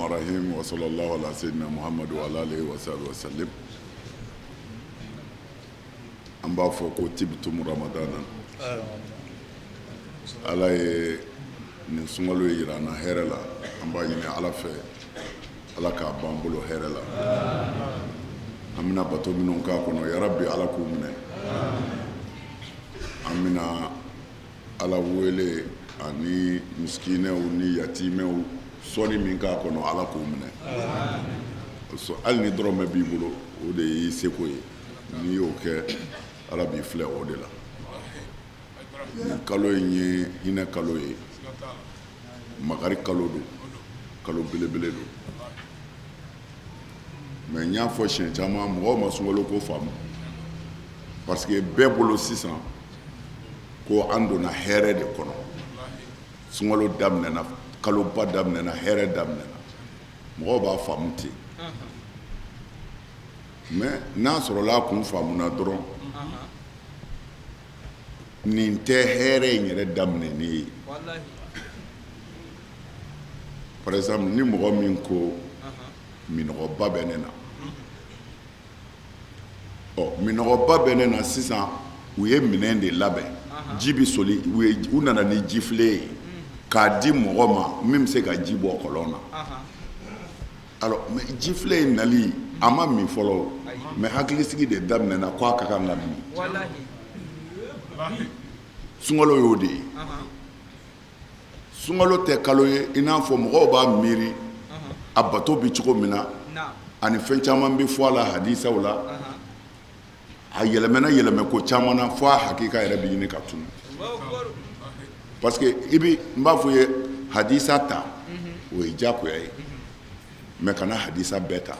Rahman Rahim wa sallallahu ala sayyidina Muhammad wa ala alihi wa sahbihi wa sallim. An b'a fɔ ko tibtum ramadana. Ala ye nin sunkalo ye jira an na hɛrɛ la, an b'a ɲini Ala fɛ Ala k'a ban an bolo hɛrɛ la. An bɛna bato minnu k'a kɔnɔ, yarabi Ala k'u minɛ. An bɛna Ala wele ani misikinɛw ni yatimɛw sɔnni min k'a kɔnɔ, Ala k'o minɛ. Hali ni dɔrɔmɛ b'i bolo, o de y'i seko ye, n'i y'o kɛ Ala b'i filɛ o de la. Nin kalo in ye hinɛ kalo ye, makari kalo don, kalo belebele don. Mais n y'a fɔ siɲɛ caman, mɔgɔw ma sunkalo ko faamu parce que bɛɛ bolo sisan ko an donna hɛrɛ de kɔnɔ. Sunkalo daminɛna, kaloba daminɛna, hɛrɛ daminɛna, mɔgɔw b'a faamu ten. Mais n'a sɔrɔla a kun faamuna dɔrɔn, nin tɛ hɛrɛ in yɛrɛ daminɛnen ye. Par exemple, ni mɔgɔ min ko minnɔgɔba bɛ ne na, ɔ minnɔgɔba bɛ ne na sisan, u ye minɛn de labɛn, ji bɛ soli, u nana ni jifilen ye k'a di mɔgɔ ma min bɛ se ka ji bɔ kɔlɔn na. Alors mais jifilen in nali, a ma min fɔlɔ, mais hakilisigi de daminɛna ko a ka kan ka min. Sunkalo y'o de ye. Sunkalo tɛ kalo ye i n'a fɔ mɔgɔw b'a miiri a bato bɛ cogo min na, ani fɛn caman bɛ fɔ a la hadisaw la. A yɛlɛmɛna yɛlɛmɛ ko caman na fo a hakika yɛrɛ bɛ ɲini ka tunu, parce que i bɛ n b'a fɔ ye hadisa ta, o ye diyagoya ye, mais kana hadisa bɛɛ ta.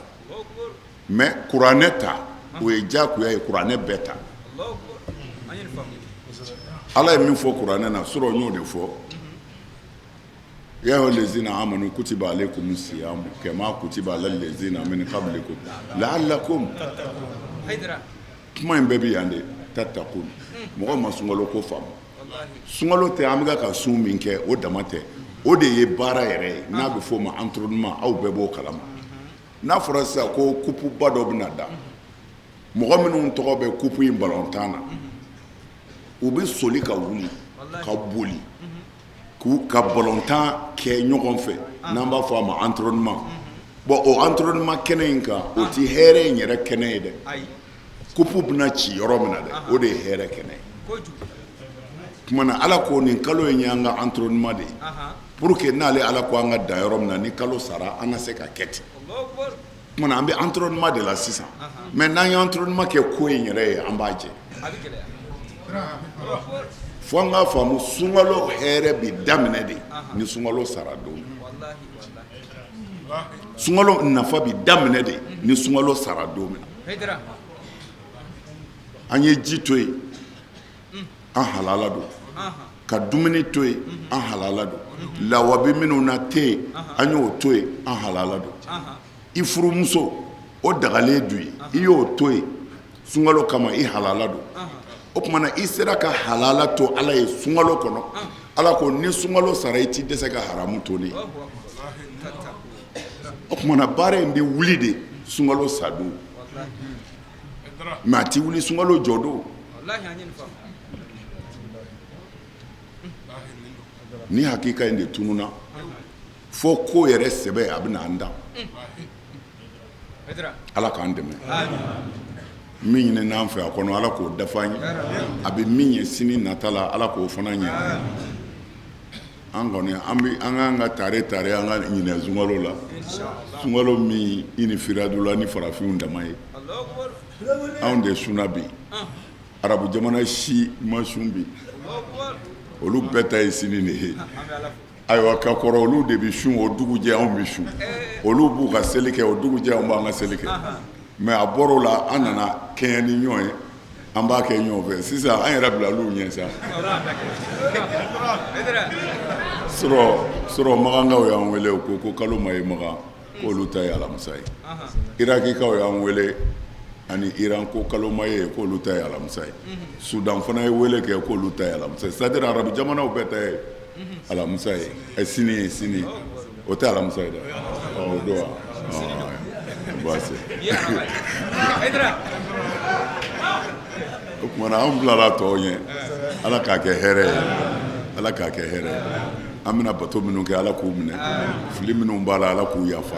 Mais kuranɛ ta, o ye diyagoya ye, kuranɛ bɛɛ ta. Ala ye min fɔ kuranɛ na surɔ, n y'o de fɔ: ya ayyuha lezina amanu kutiba alaykum siyamu kama kutiba ala lezina min qablikum la'allakum. Kuma in bɛɛ bɛ yan de, tattaqun. Mɔgɔ ma sunkalo ko faamu. Sunkalo tɛ an bɛ ka sun min kɛ, o dama tɛ, o de ye baara yɛrɛ ye n'a bɛ fɔ o ma entraînement. Aw bɛɛ b'o kalama. N'a fɔra sisan ko kupuba dɔ bɛna da, mɔgɔ minnu tɔgɔ bɛ kupu in balontan na, u bɛ soli ka wuli ka boli k'u ka balontan kɛ ɲɔgɔn fɛ, n'an b'a fɔ a ma entraînement. Bon, o entraînement kɛnɛ in kan, o tɛ hɛrɛ in yɛrɛ kɛnɛ ye dɛ. Kupu bɛna ci yɔrɔ min na dɛ, o de ye hɛrɛ kɛnɛ ye. Tuma na Ala ko nin kalo in y'an ka entraînement de ye pour que n'ale Ala ko an ka dan yɔrɔ min na, ni kalo sara, an ka se ka kɛ ten. Tuma na an bɛ entraînement de la sisan, mais n'an ye entraînement kɛ ko in yɛrɛ ye, an b'a jɛ. Fo an k'a faamu, sunkalo hɛrɛ bɛ daminɛ de ni sunkalo sara don. Sunkalo nafa bɛ daminɛ de ni sunkalo sara don min na. An ye ji to yen, an halala don. Ka dumuni to yen, an halala don. Lawabi minnu na tɛ yen, an y'o to yen, an halala don. I furumuso, o dagalen du ye, i y'o to yen sunkalo kama, i halala don. O tuma na i sera ka halala to Ala ye sunkalo kɔnɔ. Ala ko ni sunkalo sara, i t'i dɛsɛ ka haramu to ne ye. O tuma na baara in bɛ wuli de sunkalo sadon, mais a tɛ wuli sunkalo jɔ don. Ni hakika in de tununna fo ko yɛrɛ sɛbɛ a bɛ na an dan. Ala k'an dɛmɛ. Min ɲini n'an fɛ a kɔnɔ, Ala k'o dafa an ye. A bɛ min ye sini nata la, Ala k'o fana ɲɛ. An kɔni an bɛ an k'an ka tare tare, an ka ɲinɛ sunkalo la. Sunkalo min i ni firadula ni farafinw dama ye, anw de sunna bi. Arabu jamana si ma sun bi, olu bɛɛ ta ye sini de ye. Ayiwa, ka kɔrɔ olu de bɛ sun, o dugujɛ anw bɛ sun. Olu b'u ka seli kɛ, o dugujɛ anw b'an ka seli kɛ. Mais a bɔr'o la, an nana kɛɲɛ ni ɲɔgɔn ye, an b'a kɛ ɲɔgɔn fɛ sisan. An yɛrɛ bilal'u ɲɛ sa. Sɔrɔ makankaw y'an wele, u ko ko kalo ma ye Makan, k'olu ta ye alamisa ye. Irakikaw y'an wele ani Iran, ko kalo ma ye, k'olu ta ye alamisa ye. Sudan fana ye wele kɛ, k'olu ta ye alamisa ye. C'est à dire arabu jamanaw bɛɛ ta ye alamisa ye, sini ye. Sini o tɛ alamisa ye dɛ. O don wa? Baasi. O tuma na an bilala tɔw ɲɛ. Ala k'a kɛ hɛrɛ ye, Ala k'a kɛ hɛrɛ ye. An bɛna bato minnu kɛ, Ala k'u minɛ. Fili minnu b'a la, Ala k'u yafa.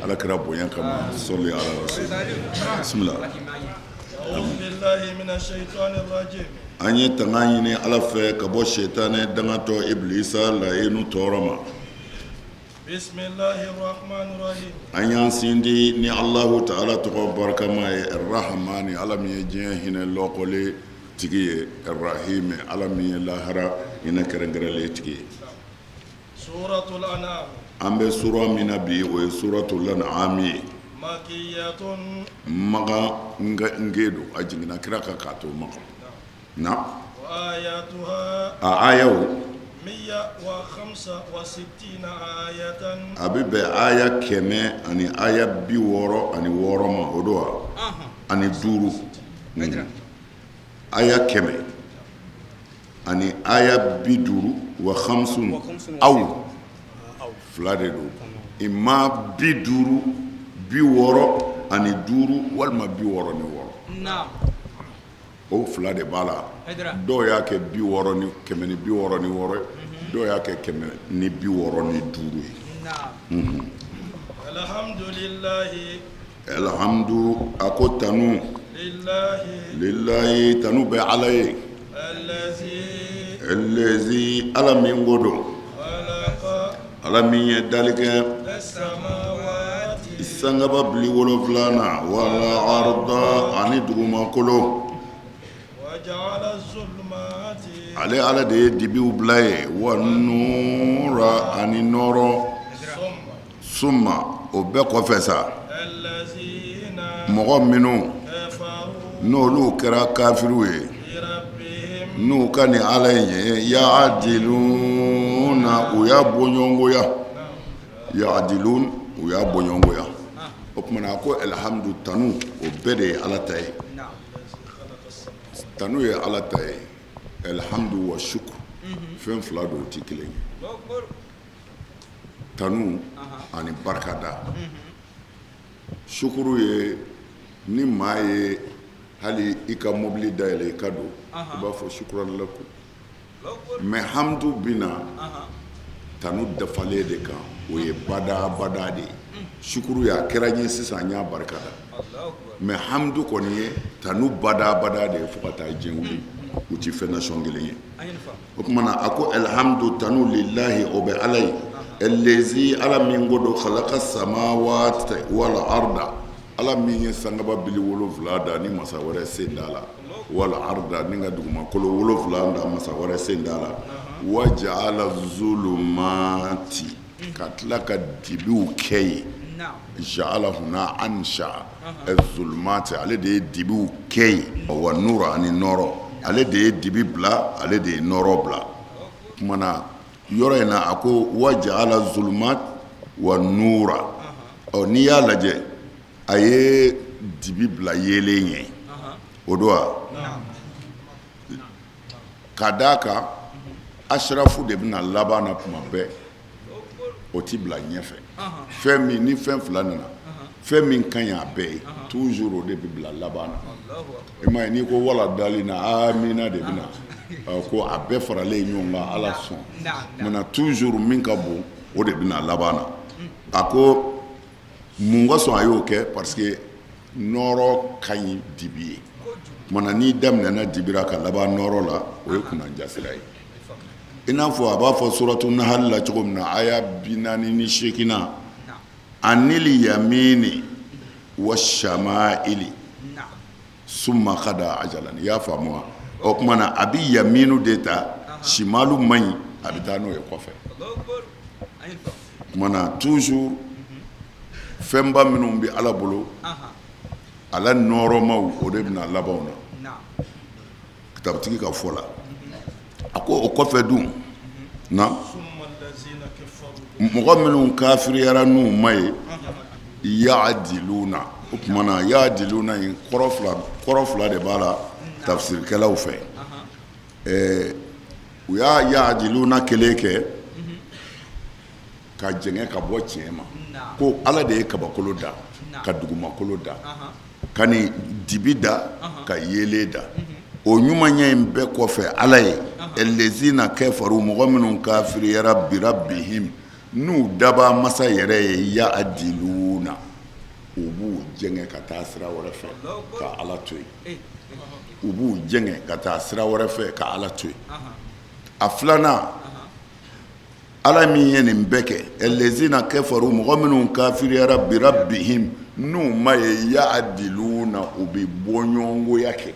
Ala kira bonya kama, sɔli ala rasul. Bisimila. An ye tanga ɲini Ala fɛ ka bɔ sitanɛ dangatɔ ibilisa layinu tɔɔrɔ ma. An y'an sindi ni Alahu taala tɔgɔ barikama ye, arahamani, Ala min ye diɲɛ hinɛ lɔkɔlen tigi ye, arahimi, Ala min ye lahara hinɛ kɛrɛnkɛrɛnlen tigi ye. An bɛ sura min na bi, o ye suratul an'am ye. Makan nge don, a jiginna kira kan k'a to Makan. Na a ayaw a bɛ bɛn aya 166 ma, o don wa? Ani duuru, aya kɛmɛ ani aya bi duuru wa hamsun aw fila de don, imma 50, 65 walima 66, o fila de b'a la. Dɔw y'a kɛ bi wɔɔrɔ ni 166, dɔw y'a kɛ 165 ye. Alhamdu, a ko tanu, lillahi, tanu bɛ Ala ye, allazi, Ala min ko don, Ala min ye dali kɛ sankaba bili wolonwula na, wal arda, ani dugumakolo. Ale Ala de ye dibiw bila ye, wa nura, ani nɔɔrɔ. Summa, o bɛɛ kɔfɛ sa, mɔgɔ minnu n'olu kɛra kafiriw ye n'u ka nin Ala in ye, yaadiluna, u y'a bɔɲɔgɔngoya, yaadilun, u y'a bɔɲɔgɔngoya. O tuma na a ko alhamdu, tanu o bɛɛ de ye Ala ta ye, tanu ye Ala ta ye. Alhamdu wa shukr, fɛn fila don, o tɛ kelen ye. Tanu ani barikada. Sukuru ye ni maa ye hali i ka mobili dayɛlɛ i ka don, i b'a fɔ shukran lakum. Mais hamdu bɛ na tanu dafalen de kan, o ye badabada de ye. Sukuru ye a kɛra n ye sisan, n y'a barikada. Mais hamdu kɔni ye tanu badabada de ye fo ka taa diɲɛ wuli, u tɛ fɛn nasɔn kelen ye. O tuma na a ko alhamdu, tanu, lillahi, o bɛ Ala ye, allazi, Ala min ko don, khalaqa samawati wal arda, Ala min ye sankaba bili wolonwula da ni masa wɛrɛ sen t'a la, wal arda, ni ka dugumakolo wolonwula da masa wɛrɛ sen t'a la, wa ja'ala zulumati, ka tila ka dibiw kɛ yen. Ja'ala huna ansha zulumati, ale de ye dibiw kɛ yen, wa nura, ani nɔɔrɔ, ale de ye dibi bila, ale de ye nɔɔrɔ bila. O tuma na yɔrɔ in na a ko wa ja'ala zulumat wa nura. Ɔ, n'i y'a lajɛ, a ye dibi bila yeelen ɲɛ, o don wa? Ka d'a kan asirafu de bɛna laban na tuma bɛɛ, o tɛ bila ɲɛfɛ. Fɛn min ni fɛn fila nana, fɛn min ka ɲi a bɛɛ ye toujours, o de bɛ bila laban na. I m'a ye, n'i ko wala dali na, amina de bɛ na, ko a bɛɛ faralen ɲɔgɔn kan, Ala sɔn munna, toujours min ka bon, o de bɛ na laban na. A ko mun kosɔn a y'o kɛ? Parce que nɔɔrɔ ka ɲi dibi ye. Tuma na n'i daminɛna dibi ra ka laban nɔɔrɔ la, o ye kunnajasira ye. I n'a fɔ a b'a fɔ suratu nahali la cogo min na, aya 48na, anil yamini wa shama'ili summa qada ajalan. I y'a faamu wa? O tuma na a bɛ yaminu de ta, simalu man ɲi, a bɛ taa n'o ye kɔfɛ. Tuma na toujours fɛnba minnu bɛ Ala bolo, ala nɔɔrɔmaw, o de bɛna labanw na. Kitabutigi ka fɔ la, a ko o kɔfɛ dun na, mɔgɔ minnu kafiriyara n'u ma ye, yaadiluna. O tuma na yaadiluna in, kɔrɔ fila de b'a la tafsirikɛlaw fɛ. U y'a yaadiluna kelen kɛ. Ka jɛngɛ ka bɔ tiɲɛ ma ko Ala de ye kabakolo da ka dugumakolo da ka nin dibi da ka yeelen da o ɲumanya in bɛɛ kɔfɛ Ala ye lezina kafaru mɔgɔ minnu kafiriyara birabihim n'u dabaa masa yɛrɛ ye yaadiluna u b'u jɛngɛ ka taa sira wɛrɛ fɛ ka Ala to yen u b'u jɛngɛ ka taa sira wɛrɛ fɛ ka Ala to yen a filanan Ala min ye nin bɛɛ kɛ lezina kafaru mɔgɔ minnu kafiriyara birabihim n'u ma ye yaadiluna u bɛ bɔɲɔgɔnkoya kɛ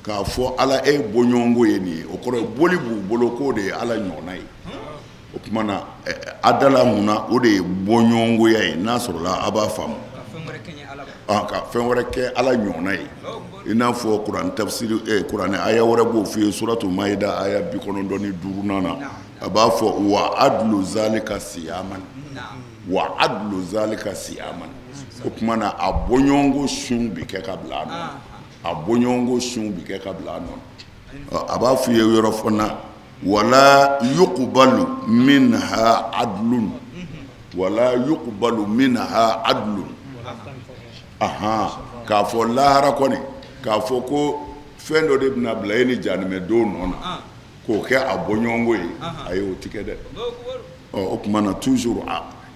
k'a fɔ Ala e bɔɲɔgɔnko ye nin ye o kɔrɔ ye boli b'u bolo k'o de ye Ala ɲɔgɔnna ye o tuma na adala mun na o de ye bɔɲɔgɔnkoya ye n'a sɔrɔla a b'a faamu ka fɛn wɛrɛ kɛ Ala ɲɔgɔnna ye i n'a fɔ kuranɛ tafsiri kuranɛ aya wɛrɛ b'o f'i ye suratu mayida aya 95nan na a b'a fɔ wa adlu zalika siyaman wa adlu zalika siyaman o tuma na a bɔɲɔgɔnko sun bɛ kɛ ka bila a nɔ a bɔɲɔgɔnko sun bɛ kɛ ka bila a nɔ a b'a f'i ye yɔrɔ fana wala yuqbalu minha adlun wala yuqbalu minha adlun ahan k'a fɔ lahara kɔni k'a fɔ ko fɛn dɔ de bɛna bila e ni jahanamɛdon nɔ na k'o kɛ a bɔɲɔgɔnko ye ayi o tɛ kɛ dɛ ɔ o tuma na toujours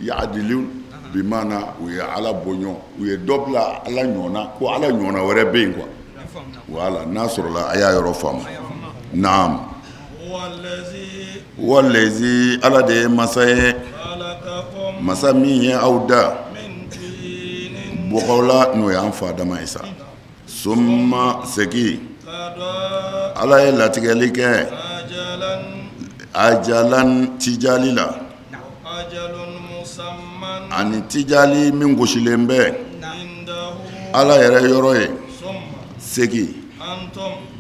yaadilun bi maana u ye Ala bɔɲɔgɔn u ye dɔ bila Ala ɲɔgɔn na ko Ala ɲɔgɔnna wɛrɛ bɛ yen quoi voilà n'a sɔrɔla a y'a yɔrɔ faamu naam huwalazi Ala de ye masa ye masa min ye aw da bɔgɔ la n'o y'an fa Adama ye sa summa segin Ala ye latigɛli kɛ ajalan tijali la ani tijali min gosilen bɛ Ala yɛrɛ yɔrɔ ye segin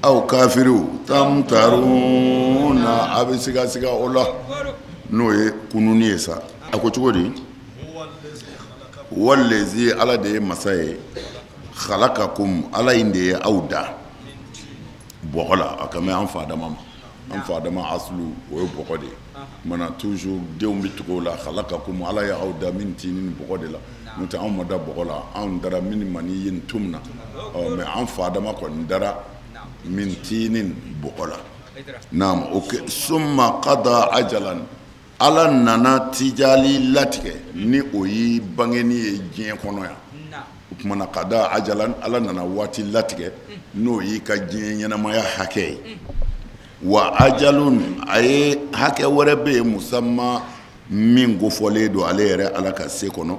aw kafiriw tamtaruna a bɛ sigasiga o la n'o ye kununni ye sa a ko cogo di huwalazi Ala de ye masa ye khalaqakum Ala in de ye aw da bɔgɔ la a kan bɛ an fa Adama ma an fa Adama aslu o ye bɔgɔ de ye mana toujours denw bɛ tugu o la khalaqakum Ala ye aw da min tinin bɔgɔ de la n'o tɛ anw ma da bɔgɔ la anw dara min maniyin tumna ɔ mais an fa Adama kɔni dara min tinin bɔgɔ la naam o summa qada ajalan Ala nana tijali latigɛ ni o ye bangeni ye diɲɛ kɔnɔ yan o tuma na qada ajalan Ala nana waati latigɛ n'o y'i ka diɲɛ ɲɛnamaya hakɛ ye wa ajalun a ye hakɛ wɛrɛ bɛ yen musamma min kofɔlen don ale yɛrɛ Ala ka se kɔnɔ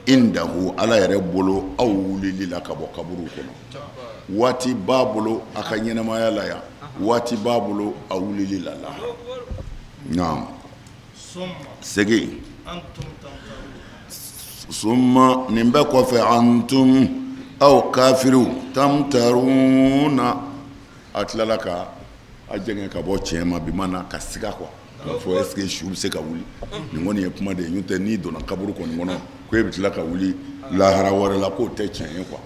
indahu Ala yɛrɛ bolo aw wulili la ka bɔ kaburu kɔnɔ waati b'a bolo a ka ɲɛnamaya la yan waati b'a bolo a wulili la lahara naam segin summa nin bɛɛ kɔfɛ antum aw kafiriw tamtaruna a tilala ka a jɛngɛ ka bɔ tiɲɛ ma bi maana ka siga quoi k'a fɔ est-ce que su bɛ se ka wuli nin kɔni ye kuma de ye n'o tɛ n'i donna kaburu kɔni kɔnɔ ko e bɛ tila ka wuli lahara wɛrɛ la k'o tɛ tiɲɛ ye quoi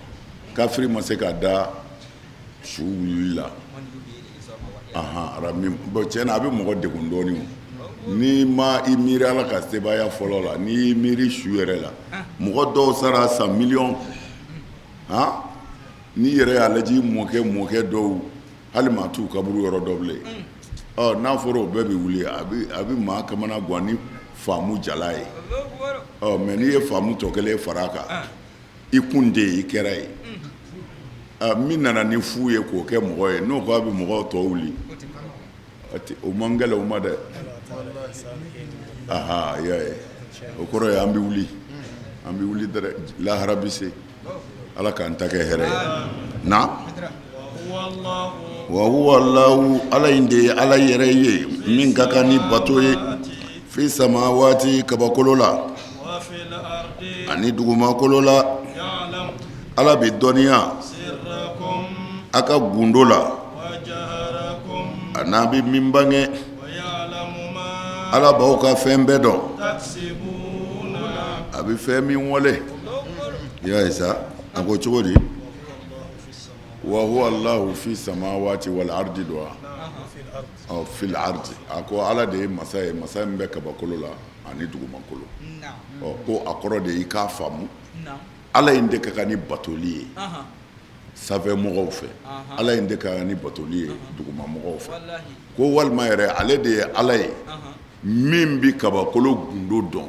kafiri ma se ka da su wulili la bon tiɲɛ na a bɛ mɔgɔ degun dɔɔnin n'i ma i miiri Ala ka sebaaya fɔlɔ la n'i y'i miiri su yɛrɛ la mɔgɔ dɔw sara san miliyɔn han n'i yɛrɛ y'a lajɛ i mɔkɛ mɔkɛ dɔw hali maa t'u kaburu yɔrɔ dɔn bilen ɔ n'a fɔra o bɛɛ bɛ wuli a bɛ maa kamana gan ni faamu jala ye ɔ mais n'i ye faamu tɔ kelen fara a kan i kun de i kɛra ye min nana ni fu ye k'o kɛ mɔgɔ ye n'o ko a bɛ mɔgɔw tɔ wuli o man gɛlɛn o ma dɛ aha i y'a ye o kɔrɔ ye an bɛ wuli an bɛ wuli dɛ lahara bɛ se ala k'an ta kɛ hɛrɛ ye na wa huwa Allahu ala in de ye ala yɛrɛ ye min ka kan ni bato ye fi samawati kabakolo la ani dugumakolo la ala bɛ dɔnniya a ka gundo la a n'a bɛ min bange ala b'aw ka fɛn bɛɛ dɔn a bɛ fɛn min wale i y'a ye sa a ko cogo di wa huwa Allahu fi samawati wal ardi don wa Fil ardi, a ko Ala de ye masa ye masa min bɛ kabakolo la ani dugumakolo, ɔ ko a kɔrɔ de i k'a faamu Ala in de ka kan ni batoli ye sanfɛ mɔgɔw fɛ, Ala in de ka kan ni batoli ye duguma mɔgɔw fɛ, ko walima yɛrɛ ale de ye Ala ye min bɛ kabakolo gundo dɔn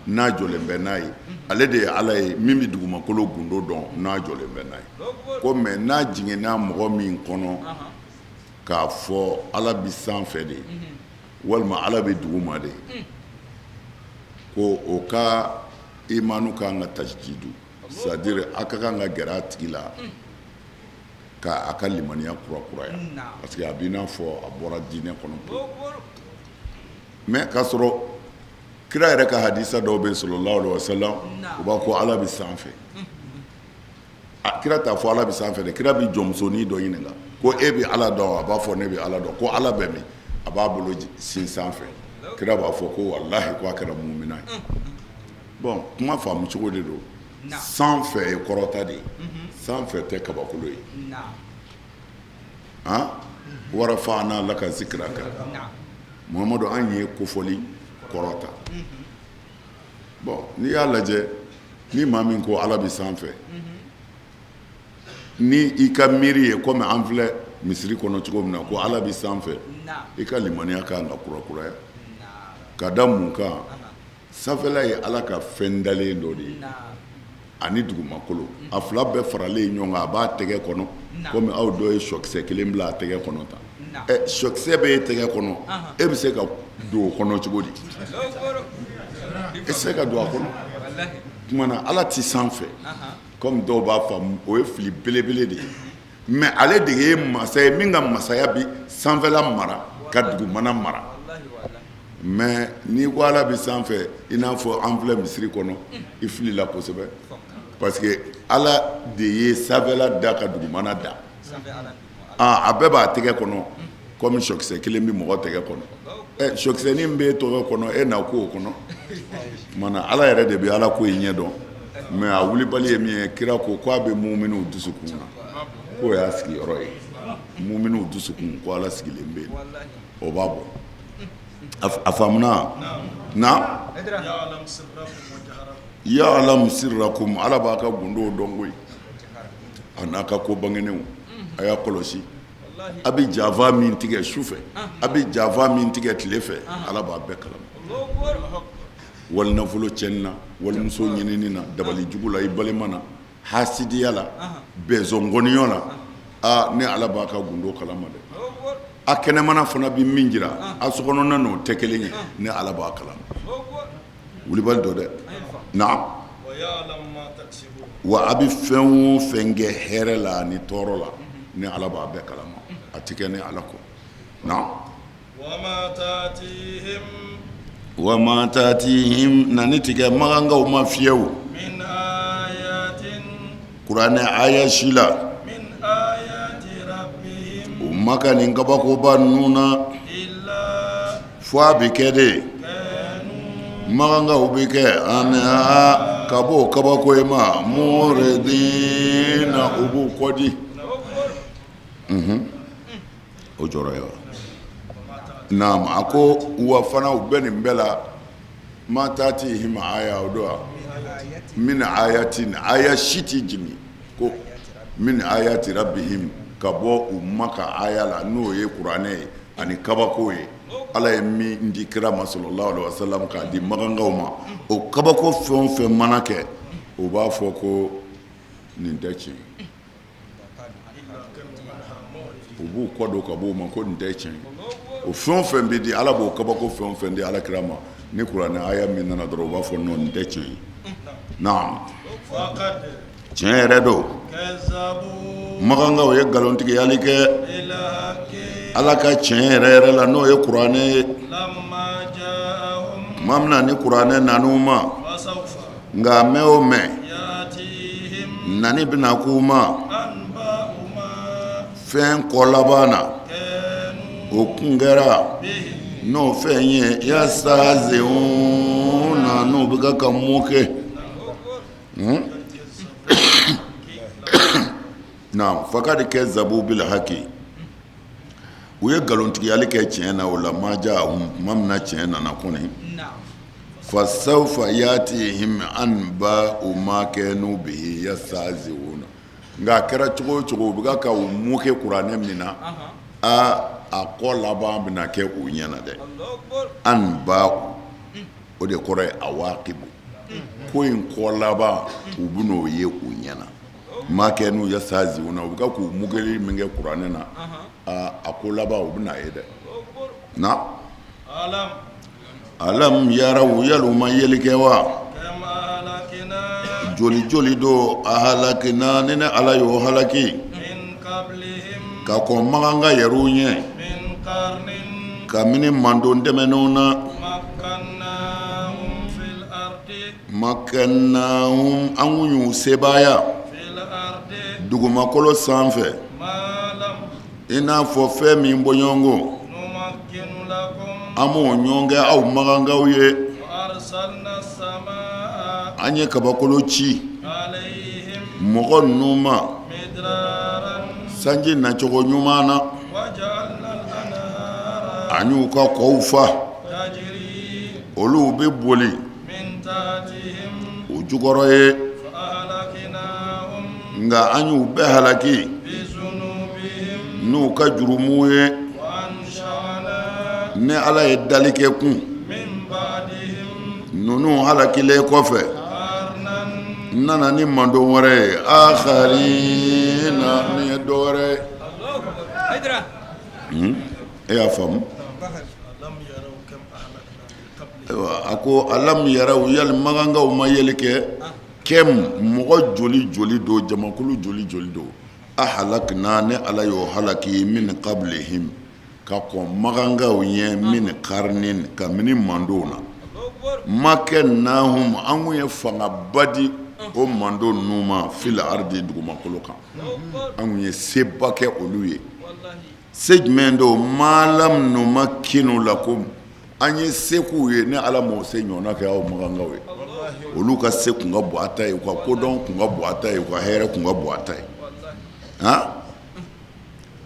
n'a jɔlen bɛ n'a ye, ale de ye Ala ye min bɛ dugumakolo gundo dɔn n'a jɔlen bɛ n'a ye, ko mais n'a jiginna mɔgɔ min kɔnɔ k'a fɔ Ala bɛ sanfɛ de walima Ala bɛ duguma de ko o ka imanu ka kan ka tajdidu c'est à dire a ka kan ka gɛrɛ a tigi la ka a ka limaniya kurakuraya parce que a b'i n'a fɔ a bɔra diinɛ kɔnɔ mais k'a sɔrɔ kira yɛrɛ ka hadisa dɔw bɛ sallallahu alaihi wasallam u b'a ko Ala bɛ sanfɛ kira t'a fɔ Ala bɛ sanfɛ dɛ kira bɛ jɔnmusonin dɔ ɲininka ko e bɛ Ala dɔn a b'a fɔ ne bɛ Ala dɔn ko Ala bɛ min a b'a bolo sin sanfɛ kira b'a fɔ ko walahi ko a kɛra mumina ye bon kuma faamu cogo de don sanfɛ ye kɔrɔta de ye sanfɛ tɛ kabakolo ye warafa'na laka zikraka Muhamadu an ye kofɔli kɔrɔta bon n'i y'a lajɛ ni maa min ko Ala bɛ sanfɛ ni i ka miiri ye komi an filɛ misiri kɔnɔ cogo min na ko Ala bɛ sanfɛ i ka limaniya ka kan ka kurakuraya ka da mun kan sanfɛla ye Ala ka fɛn dalen dɔ de ye ani dugumakolo a fila bɛɛ faralen ɲɔgɔn kan a b'a tɛgɛ kɔnɔ komi aw dɔ ye sɔkisɛ kelen bila a tɛgɛ kɔnɔ tan ɛ sɔkisɛ bɛ e tɛgɛ kɔnɔ e bɛ se ka don o kɔnɔ cogo di e tɛ se ka don a kɔnɔ tuma na Ala tɛ sanfɛ komi dɔw b'a faamu o ye fili belebele de ye mais ale de ye masa ye min ka masaya bɛ sanfɛla mara ka dugumana mara mais n'i ko Ala bɛ sanfɛ i n'a fɔ an filɛ misiri kɔnɔ i filila kosɛbɛ parce que Ala de ye sanfɛla da ka dugumana da a bɛɛ b'a tɛgɛ kɔnɔ komi sɔkisɛ kelen bɛ mɔgɔ tɛgɛ kɔnɔ ɛ sɔkisɛnin b'e tɛgɛ kɔnɔ e na ko o kɔnɔ tuma na Ala yɛrɛ de bɛ Ala ko in ɲɛ dɔn mais a wulibali ye min ye kira ko k'a bɛ muminiw dusukun na k'o y'a sigiyɔrɔ ye muminiw dusukun ko Ala sigilen bɛ yen o b'a bɔ a faamuna na ya'lamu sirrakum Ala b'a ka gundow dɔn koyi a n'a ka ko bangenenw a y'a kɔlɔsi a bɛ janfa min tigɛ su fɛ a bɛ janfa min tigɛ tile fɛ Ala b'a bɛɛ kalama wali nafolo cɛnni na walimuso ɲinini na dabali jugu la i balima na hasidiya la bɛnsɔngɔniyɔ la aa ne Ala b'a ka gundo kalama dɛ a kɛnɛmana fana bɛ min jira a sokɔnɔna n'o tɛ kelen ye ne Ala b'a kalama wulibali don dɛ naam wa a bɛ fɛn o fɛn kɛ hɛrɛ la ani tɔɔrɔ la ne Ala b'a bɛɛ kalama a tɛ kɛ ne Ala kɔ naam wa ma ta'tihim nani tɛ kɛ makankaw ma fiyewu kuranɛ aya si la u ma ka nin kabakoba ninnu na fo a bɛ kɛ de makankaw bɛ kɛ anha ka bɔ o kabako in ma muridina u b'u kɔdi o jɔrɔ ye wa naam a ko wa fana u bɛ nin bɛɛ la ma ta'tihim aya o don wa min ayatin aya si tɛ jigin ko min ayati rabbihim ka bɔ u ma ka aya la n'o ye kuranɛ ye ani kabako ye ala ye min di kira ma sallallahu alaihi wasallam k'a di makankaw ma o kabako fɛn o fɛn mana kɛ u b'a fɔ ko nin tɛ tiɲɛ ye U b'u kɔ don ka b'o ma ko nin tɛ tiɲɛ ye o fɛn o fɛn bɛ di ala b'o kabako fɛn o fɛn di ala kira ma ni kuranɛ aya min nana dɔrɔn u b'a fɔ non nin tɛ tiɲɛ ye naam tiɲɛ yɛrɛ don makankaw ye nkalontigiyali kɛ ala ka tiɲɛ yɛrɛ yɛrɛ la n'o ye kuranɛ ye tuma min na ni kuranɛ nan'u ma nka mɛn o mɛn nani bɛna k'u ma fɛn kɔ laban na o kun kɛra n'o fɛn ye yastahziuna n'u bɛ ka ka moquer naam fakad kazzabu bil haki. U ye nkalontigiyali kɛ tiɲɛ na o la ma ja'ahum tuma min na tiɲɛ nana kɔni fasawfa yatihim anba'u ma kanu bihi yastahzi'una nka a kɛra cogo o cogo u bɛ ka u moquer kuranɛ min na a kɔ laban bɛna kɛ u ɲɛna dɛ anba'u o de kɔrɔ ye awaqibu ko in kɔ laban u bɛn'o ye u ɲɛna ma kanu yastahzi'una u bɛ k'u moquer min kɛ kuranɛ na a ko laban u bɛna ye dɛ na alam yaraw yali u ma yeli kɛ wa joli joli don ahalakina ni ne ala y'o halaki ka kɔn makanka yɛrɛw ɲɛ kabini mantɔn tɛmɛnenw na makkannahum an kun y'u sebaaya dugumakolo sanfɛ i n'a fɔ fɛn min bɔɲɔgɔnko an m'o ɲɔgɔn kɛ aw makankaw ye an ye kabakolo ci mɔgɔ ninnu ma sanji nacogo ɲuman na an y'u ka kɔw fa olu bɛ boli u jukɔrɔ ye nka an y'u bɛɛ halaki n'u ka jurumu ye ne ala ye dali kɛ kun ninnu halakilen kɔfɛ n nana ni mantɔn wɛrɛ ye akharina min ye dɔ wɛrɛ ye e y'a faamu Ayiwa a ko alam yaraw yali makankaw ma yeli kɛ kɛm mɔgɔ joli joli don jamakulu joli joli don ahalakina ne ala y'o halaki min qablihim ka kɔn makankaw ɲɛ min karinin kabini mantɔnw na makkannahum an kun ye fangaba di o mantɔn ninnu ma fil ardi dugumakolo kan an kun ye seba kɛ olu ye se jumɛn don ma lam numakkinu lakum an ye se k'u ye ne ala m'o se ɲɔgɔnna kɛ aw makankaw ye olu ka se kun ka bon a ta ye u ka kodɔn kun ka bon a ta ye u ka hɛrɛ kun ka bon a ta ye han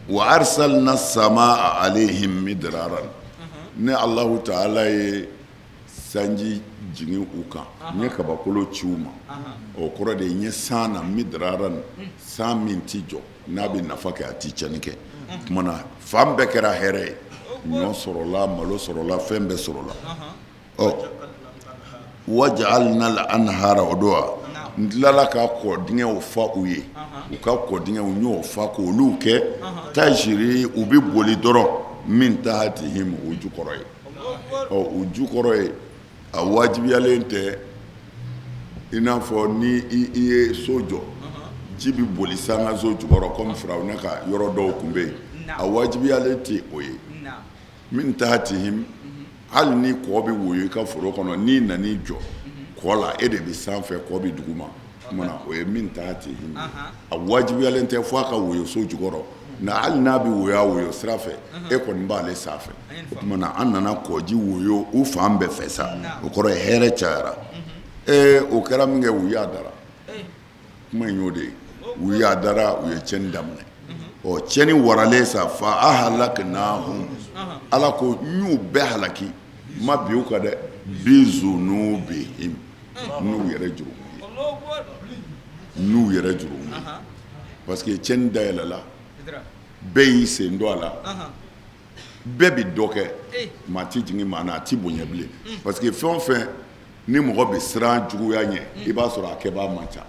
wa arsalna samaa alayhim midraran ne Alahu taala ye sanji jigin u kan n ye kabakolo ci u ma o kɔrɔ de ye n ye san na midraran san min tɛ jɔ n'a bɛ nafa kɛ a tɛ tiɲɛni kɛ tuma na fan bɛɛ kɛra hɛrɛ ye ɲɔ sɔrɔla malo sɔrɔla fɛn bɛɛ sɔrɔla ɔ waja'alna al-anhara o don wa n tilala ka kɔdingɛw fa u ye u ka kɔdingɛw n y'o fa k'olu kɛ tajiri u bɛ boli dɔrɔn min tahatihim u jukɔrɔ ye ɔ u jukɔrɔ ye a wajibiyalen tɛ i n'a fɔ ni i ye so jɔ ji bɛ boli sankanso jukɔrɔ kɔmi firawuna ka yɔrɔ dɔw tun bɛ yen a wajibiyalen tɛ o ye min tahatihim hali ni kɔ bɛ woyo i ka foro kɔnɔ n'i nan'i jɔ kɔ la e de bɛ sanfɛ kɔ bɛ duguma tuma na o ye min tahatihim a wajibiyalen tɛ fo a ka woyo so jukɔrɔ nka hali n'a bɛ woyo a woyo sira fɛ e kɔni b'ale sanfɛ o tuma na an nana kɔji woyo u fan bɛɛ fɛ sa o kɔrɔ ye hɛrɛ cayara ee o kɛra min kɛ u y'a dara kuma in y'o de ye u y'a dara u ye tiɲɛni daminɛ ɔ tiɲɛni waralen sa fa ahalaknahum ala ko n y'u bɛɛ halaki n ma bin u kan dɛ bizunubihim n'u yɛrɛ jurumu ye n'u yɛrɛ jurumu ye parce que tiɲɛni dayɛlɛla bɛɛ y'i sen don a la bɛɛ bɛ dɔ kɛ maa tɛ jigin maa na a tɛ bonya bilen parce que fɛn o fɛn ni mɔgɔ bɛ siran juguya ɲɛ i b'a sɔrɔ a kɛbaa man ca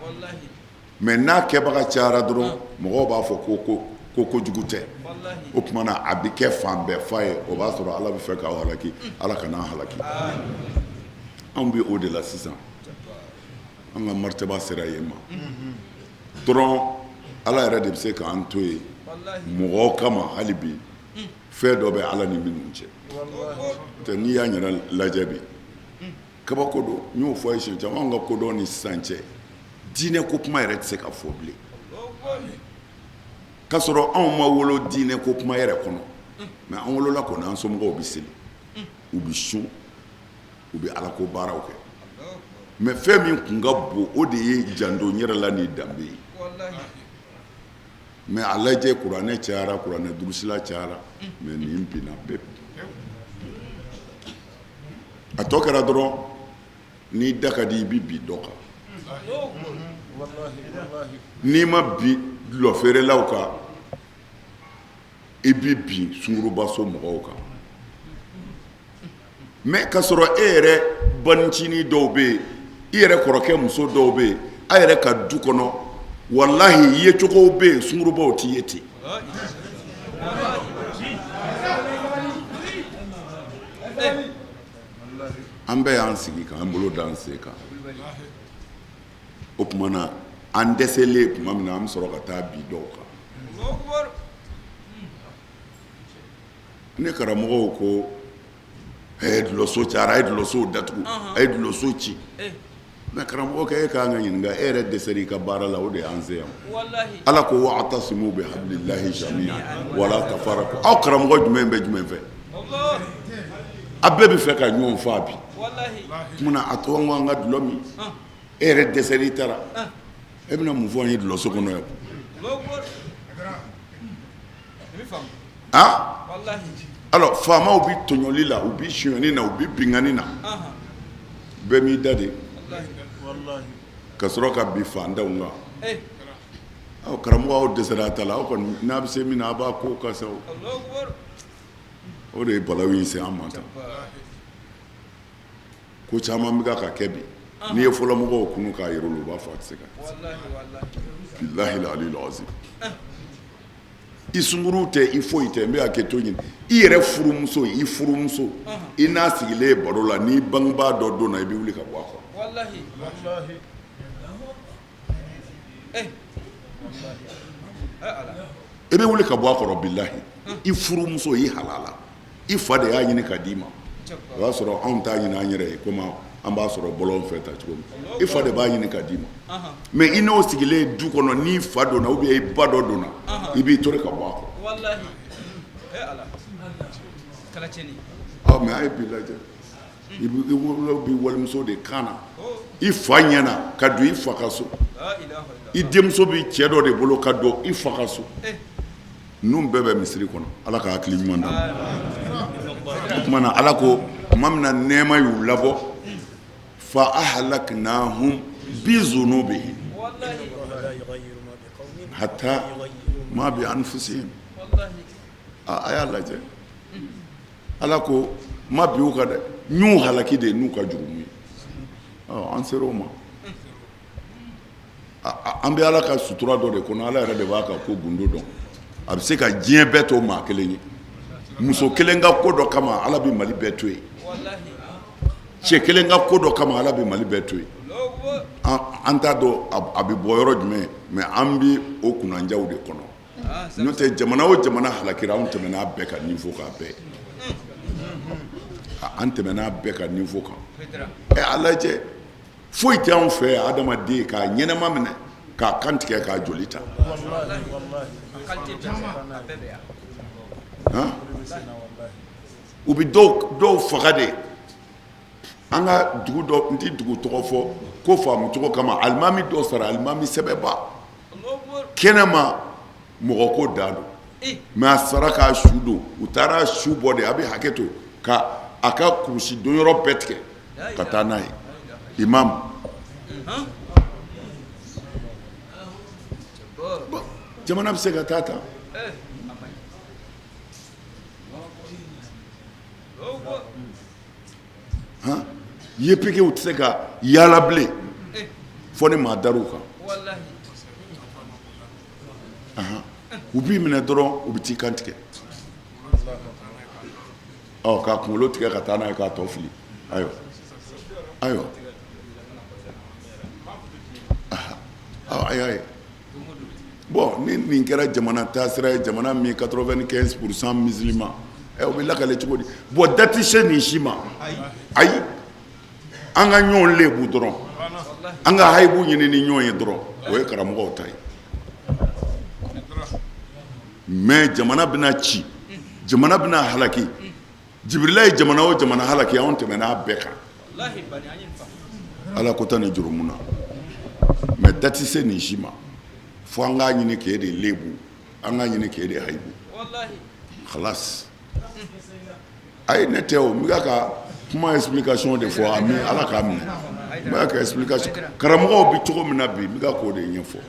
mais n'a kɛbaga cayara dɔrɔn mɔgɔw b'a fɔ ko ko kojugu tɛ o tuma na a bɛ kɛ fan bɛɛ fa ye o b'a sɔrɔ ala bɛ fɛ k'aw halaki ala kana an halaki anw bɛ o de la sisan an ka maritaba sera yen ma dɔrɔn ala yɛrɛ de bɛ se k'an to yen mɔgɔw kama hali bi fɛn dɔ bɛ ala ni minnu cɛ tɛ n'i y'a yɛrɛ lajɛ bi kabako don n y'o fɔ ye siɲɛ caman anw ka kodɔn ni sisan cɛ diinɛ ko kuma yɛrɛ tɛ se ka fɔ bilen k'a sɔrɔ anw ma wolo diinɛ ko kuma yɛrɛ kɔnɔ mais an wolola kɔni an somɔgɔw bɛ seli u bɛ sun u bɛ ala ko baaraw kɛ mais fɛn min kun ka bon o de ye janto n yɛrɛ la ni danbe ye. Mais a lajɛ, kuranɛ cayara, kuranɛ durusila cayara, mais nin binna pewu. A tɔ kɛra dɔrɔn, n'i da ka di, i bɛ bin dɔ kan. N'i ma bin dulɔ feerelaw kan, i bɛ bin sungurubaso mɔgɔw kan. Mais k'a sɔrɔ e yɛrɛ banicinin dɔw bɛ yen, i yɛrɛ kɔrɔkɛ muso dɔw bɛ yen, a yɛrɛ ka du kɔnɔ, walahi, yecogow bɛ yen, sungurubaw t'i ye ten. An bɛɛ y'an sigi k'an bolo da an sen kan. O tuma na, an dɛsɛlen tuma min na, an bɛ sɔrɔ ka taa bin dɔw kan. Ne karamɔgɔw ko dulɔso cayara, a ye dulɔsow datugu, a ye dulɔso ci. Mais karamɔgɔkɛ, e ka kan ka ɲininka, e yɛrɛ dɛsɛra i ka baara la, o de y'an se yan. Ala ko wa'tasimu bi hablillahi jami'an wala tafarraqu. Aw karamɔgɔ jumɛn bɛ jumɛn fɛ? A bɛɛ bɛ fɛ ka ɲɔgɔn faa bi. Tuma na a to an ko an ka dulɔ min. E yɛrɛ dɛsɛra i ta la, e bɛna mun fɔ an ye dulɔso kɔnɔ yan? Alors faamaw bɛ tɔɲɔli la, u bɛ sonyani na, u bɛ binkanni na, bɛɛ m'i da de ka sɔrɔ ka bin fantanw kan. Aw karamɔgɔ, aw dɛsɛra a ta la, aw kɔni n'a bɛ se min na, a b'a ko ka sa. O de ye balawu in se an ma tan. Ko caman bɛ ka kɛ bi, n'i ye fɔlɔmɔgɔw kunu k'a yir'u la, u b'a fɔ a tɛ se ka kɛ. Bilahi aliyul azim, i sunguru tɛ, i foyi tɛ, n bɛ hakɛ to ɲini. I yɛrɛ furumuso, i furumuso, i n'a sigilen baro la, n'i bangebaa dɔ donna, i bɛ wuli ka bɔ a kɔrɔ. I bɛ wuli ka bɔ a kɔrɔ, bilahi. I furumuso, i halala, i fa de y'a ɲini ka d'i ma. O y'a sɔrɔ anw t'a ɲini an yɛrɛ ye, komi an b'a sɔrɔ bɔlɔn fɛ ta cogo min. I fa de b'a ɲini ka d'i ma, mais i n'o sigilen du kɔnɔ, n'i fa donna ou bien i ba dɔ donna, i b'i to ka bɔ a kɔrɔ. Mais a ye bi lajɛ, i bɛ walimuso de kan na i fa ɲɛna ka don i fa ka so. I denmuso bɛ cɛ dɔ de bolo ka don i fa ka so. Ninnu bɛɛ bɛ misiri kɔnɔ. Ala ka hakili ɲuman d'an ma. O tuma na, Ala ko tuma min na nɛɛma y'u labɔ, fa ahlaknahum bi zunubihim hatta ma bi anfusihim. A y'a lajɛ, Ala ko ma bi u kan dɛ, n y'u halaki de n'u ka jurumu ye. An sera o ma. An bɛ Ala ka sutura dɔ de kɔnɔ. Ala yɛrɛ de b'a ka ko gundo dɔn. A bɛ se ka diɲɛ bɛɛ to maa kelen ye. Muso kelen ka ko dɔ kama, Ala bɛ Mali bɛɛ to yen. Cɛ kelen ka ko dɔ kama, Ala bɛ Mali bɛɛ to yen. An t'a dɔn a bɛ bɔ yɔrɔ jumɛn, mais an bɛ o kunnajaw de kɔnɔ. N'o tɛ, jamana o jamana halakira, anw tɛmɛna a bɛɛ ka niveau kan. Bɛɛ, an tɛmɛna a bɛɛ ka niveau kan. Ɛ, a lajɛ, foyi tɛ anw fɛ yan, adamaden k'a ɲɛnama minɛ k'a kan tigɛ k'a joli ta. U bɛ dɔw faga de. An ka dugu dɔ, n tɛ dugu tɔgɔ fɔ ko faamu cogo kama, alimami dɔ sara, alimami sɛbɛba, kɛnɛma mɔgɔ ko dan don, mais a sara k'a su don. U taara su bɔ de, a bɛ hakɛ to, ka a ka kurusi don yɔrɔ bɛɛ tigɛ ka taa n'a ye. Imam, jamana bɛ se ka taa tan? Yepekew tɛ se ka yaala bilen fo ni maa dar'u kan. U b'i minɛ dɔrɔn, u bɛ t'i kan tigɛ, k'a kunkolo tigɛ ka taa n'a ye k'a tɔ fili. Ayiwa, ayiwa, a y'a ye. Bon, ni nin kɛra jamana taasira ye, jamana min 95% musulman, ɛ, o bɛ lakale cogo di? Bon, da tɛ se nin si ma. Ayi, an ka ɲɔgɔn lebu dɔrɔn, an ka hayibu ɲini ni ɲɔgɔn ye dɔrɔn, o ye karamɔgɔw ta ye. Mais jamana bɛna ci, jamana bɛna halaki. Jibirila ye jamana o jamana halaki, anw tɛmɛna a bɛɛ kan. Ala ko ta ni jurumu na, mais da tɛ se nin si ma, fo an k'a ɲini k'e de lebu. An k'a ɲini k'e de hayibu khalas. Ayi, ne tɛ o, n bɛ ka kuma explication de fɔ. A min Ala k'a minɛ, n bɛ ka explication, karamɔgɔw bɛ cogo min na bi, n bɛ k'o de ɲɛfɔ.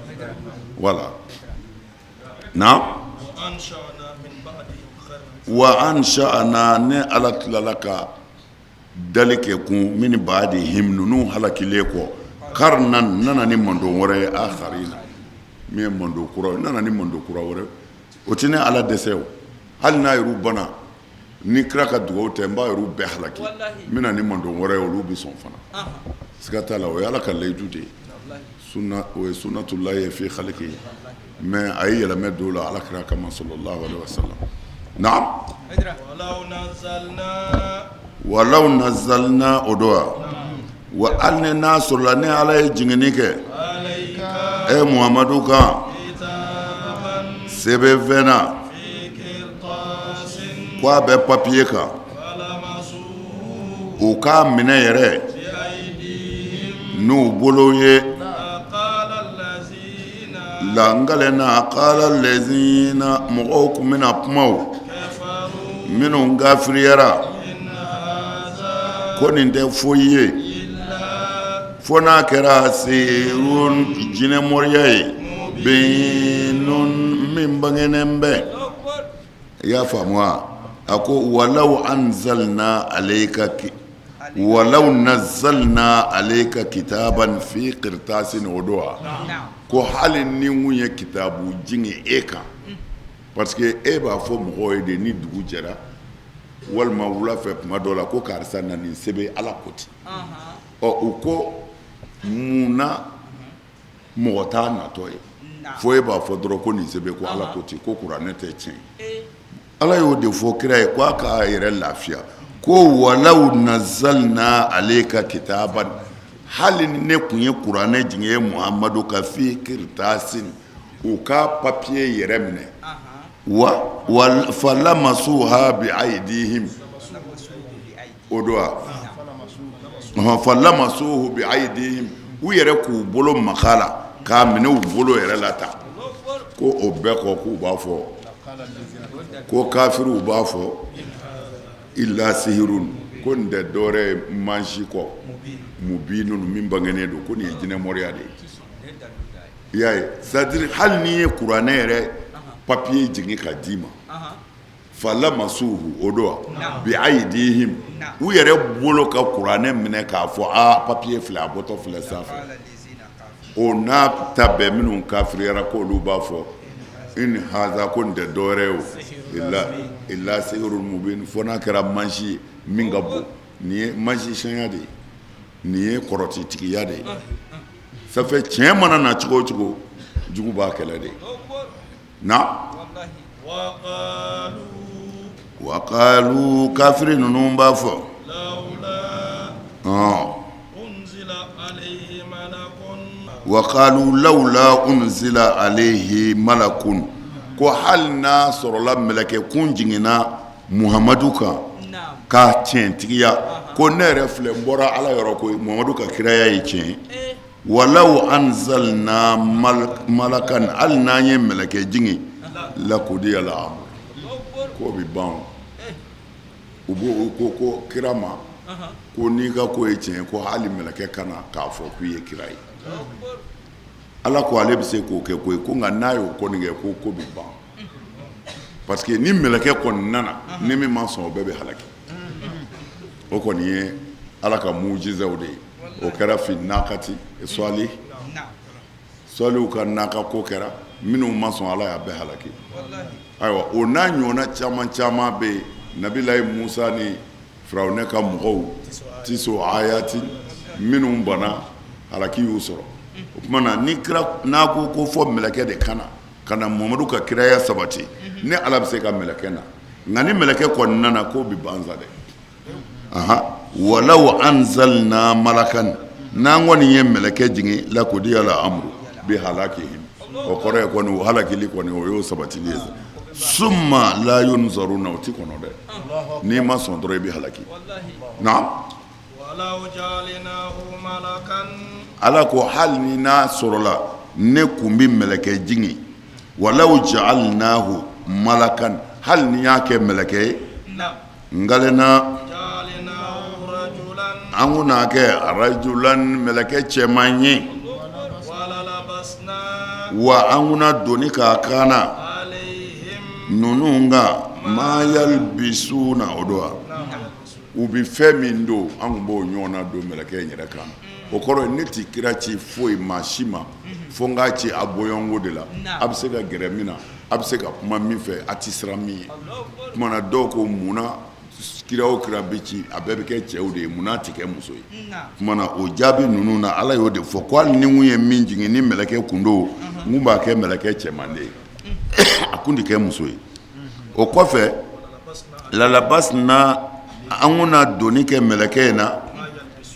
Voilà, naam. Wa ansha'na, ne Ala tilala ka dali kɛ kun min ba'dihim, ninnu halakilen kɔ, karnan, nana ni mantɔn wɛrɛ ye, akharina, min ye mantɔn kura ye, nana ni mantɔn kura wɛrɛ. O tɛ ne Ala dɛsɛ o. Hali n'a yɛrɛ bana ni kira ka dugawu tɛ, n b'a yɛrɛ bɛɛ halaki, n bɛna ni mantɔn wɛrɛ ye, olu bɛ sɔn fana, siga t'a la. O ye Ala ka layidu de ye, o ye sunnatulahi fi khaliki. Mais a ye yɛlɛmɛ don la Ala kira kama, sallallahu alaihi wasallam. Naam. Walaw nazalna, o don wa hali ni n'a sɔrɔla ne Ala ye jiginni kɛ e Muhamadu kan sɛbɛnfɛn na, ko a bɛ papiye kan, u k'a minɛ yɛrɛ n'u bolo ye, la n kala lezina, mɔgɔw tun bɛna kuma, minnu kafiriyara, ko nin tɛ foyi ye fo n'a kɛra sihirun, jinɛmoriya ye, mubinun, min bangenen bɛ. I y'a faamu wa? A ko walaw anzalna alayka, walaw nazalna alayka kitaban fi qirtasin, o don wa ko hali ni n kun ye kitabu jigin e kan, parce que e b'a fɔ mɔgɔw ye de ni dugu jɛra walima wula fɛ tuma dɔ la ko karisa na nin sɛbɛn, Ala ko ten. Ɔ, u ko mun na mɔgɔ t'a natɔ ye fo e b'a fɔ dɔrɔn ko nin sɛbɛn, ko Ala ko ten, ko kuranɛ tɛ tiɲɛ ye? Ala y'o de fɔ kira ye ko a k'a yɛrɛ lafiya, ko walaw nazalna alayka kitaban, hali ni ne tun ye kuranɛ jigin ye Muhamadu kan fi qirtasin, u ka papiye yɛrɛ minɛ, wa falamasuha bi aydihim, o don wa falamasuhu bi aydihim, u yɛrɛ k'u bolo maga la k'a minɛ u bolo yɛrɛ la tan, ko o bɛɛ kɔ, k'u b'a fɔ ko kafiriw b'a fɔ illa sihirun, ko nin tɛ dɔwɛrɛ ye magie kɔ, mubinun, min bangenen don, ko nin ye jinɛmoriya de ye. I y'a ye, c'est à dire hali n'i ye kuranɛ yɛrɛ papiye jigin ka d'i ma, falamasuhu, o don wa bi aydihim, u yɛrɛ bolo ka kuranɛ minɛ k'a fɔ aa, papiye filɛ, a bɔtɔ filɛ sanfɛ, o n'a ta bɛɛ, minnu kafiriyara, k'olu b'a fɔ in haza, ko nin tɛ dɔwɛrɛ ye o, illa sihirun mubin, fo n'a kɛra magie ye min ka bon. Nin ye magicienya de ye, nin ye kɔrɔtitigiya de ye. Ça fait tiɲɛ mana na cogo o cogo, jugu b'a kɛlɛ de. Na wakalu, kafiri ninnu b'a fɔ wakalu lawula unzila alayhi malakun, ko hali n'a sɔrɔla mɛlɛkɛ kun jiginna Muhamadu kan k'a tiɲɛtigiya ko ne yɛrɛ filɛ, n bɔra Ala yɔrɔ, ko Muhamadu ka kiraya ye tiɲɛ ye. Walaw anzalna malakan, hali n'an ye mɛlɛkɛ jigin, lakudiya lamuru, k'o bɛ ban. U b'o ko kira ma ko n'i ka ko ye tiɲɛ, ko hali mɛlɛkɛ ka na k'a fɔ k'i ye kira ye, Ala ko ale bɛ se k'o kɛ koyi, ko nka n'a y'o kɔni kɛ, ko ko bɛ ban, parce que ni mɛlɛkɛ kɔni nana, ni min ma sɔn, o bɛɛ bɛ halaki. O kɔni ye Ala ka mujizaw de ye. O kɛra fi nakati sɔli, sɔliw ka naka ko kɛra, minnu ma sɔn, Ala y'a bɛɛ halaki. Ayiwa, o n'a ɲɔgɔnna caman caman bɛ yen. Nabilayi Musa ni Firawunɛ ka mɔgɔw, tiso ayati, minnu banna, halaki y'u sɔrɔ. O tuma na, ni kira n'a ko ko fɔ mɛlɛkɛ de ka na ka na Mamadu ka kiraya sabati, ne Ala bɛ se ka mɛlɛkɛ na, nka ni mɛlɛkɛ kɔni nana, k'o bɛ ban sa dɛ. Walaw anzalna malakan, n'an kɔni ye mɛlɛkɛ jigin, lakudiya la amuru bi halakihim, o kɔrɔ ye kɔni o halakili kɔni, o y'o sabatili ye. Summa la yunzaruna, o ti kɔnɔ dɛ, n'i ma sɔn dɔrɔn i bɛ halaki. Naam. Ala ko hali ni n'a sɔrɔla ne kun bɛ mɛlɛkɛ jigin Walaw ja'alnahu malakan, hali ni y'a kɛ mɛlɛkɛ ye, n kalenna an kun n'a kɛ rajulan mɛlɛkɛ cɛman ye, wa an kun na doni k'a kan na ninnu kan ma yalbisuna o don wa u bɛ fɛn min don an kun b'o ɲɔgɔnna don mɛlɛkɛ in yɛrɛ kan. O kɔrɔ ye ne tɛ kira ci foyi maa si ma fo n k'a ci a bɔɲɔgɔnko de la, a bɛ se ka gɛrɛ min na, a bɛ se ka kuma min fɛ, a tɛ siran min ye. O tuma na dɔw ko munna kira o kira bɛ ci a bɛɛ bɛ kɛ cɛw de ye, munna a tɛ kɛ muso ye? O tuma na o jaabi ninnu na Ala y'o de fɔ ko hali ni n kun ye min jigin ni mɛlɛkɛ kun don, n kun b'a kɛ mɛlɛkɛ cɛman de ye, a kun tɛ kɛ muso ye. O kɔfɛ lalabasina an kun na doni kɛ mɛlɛkɛ in na.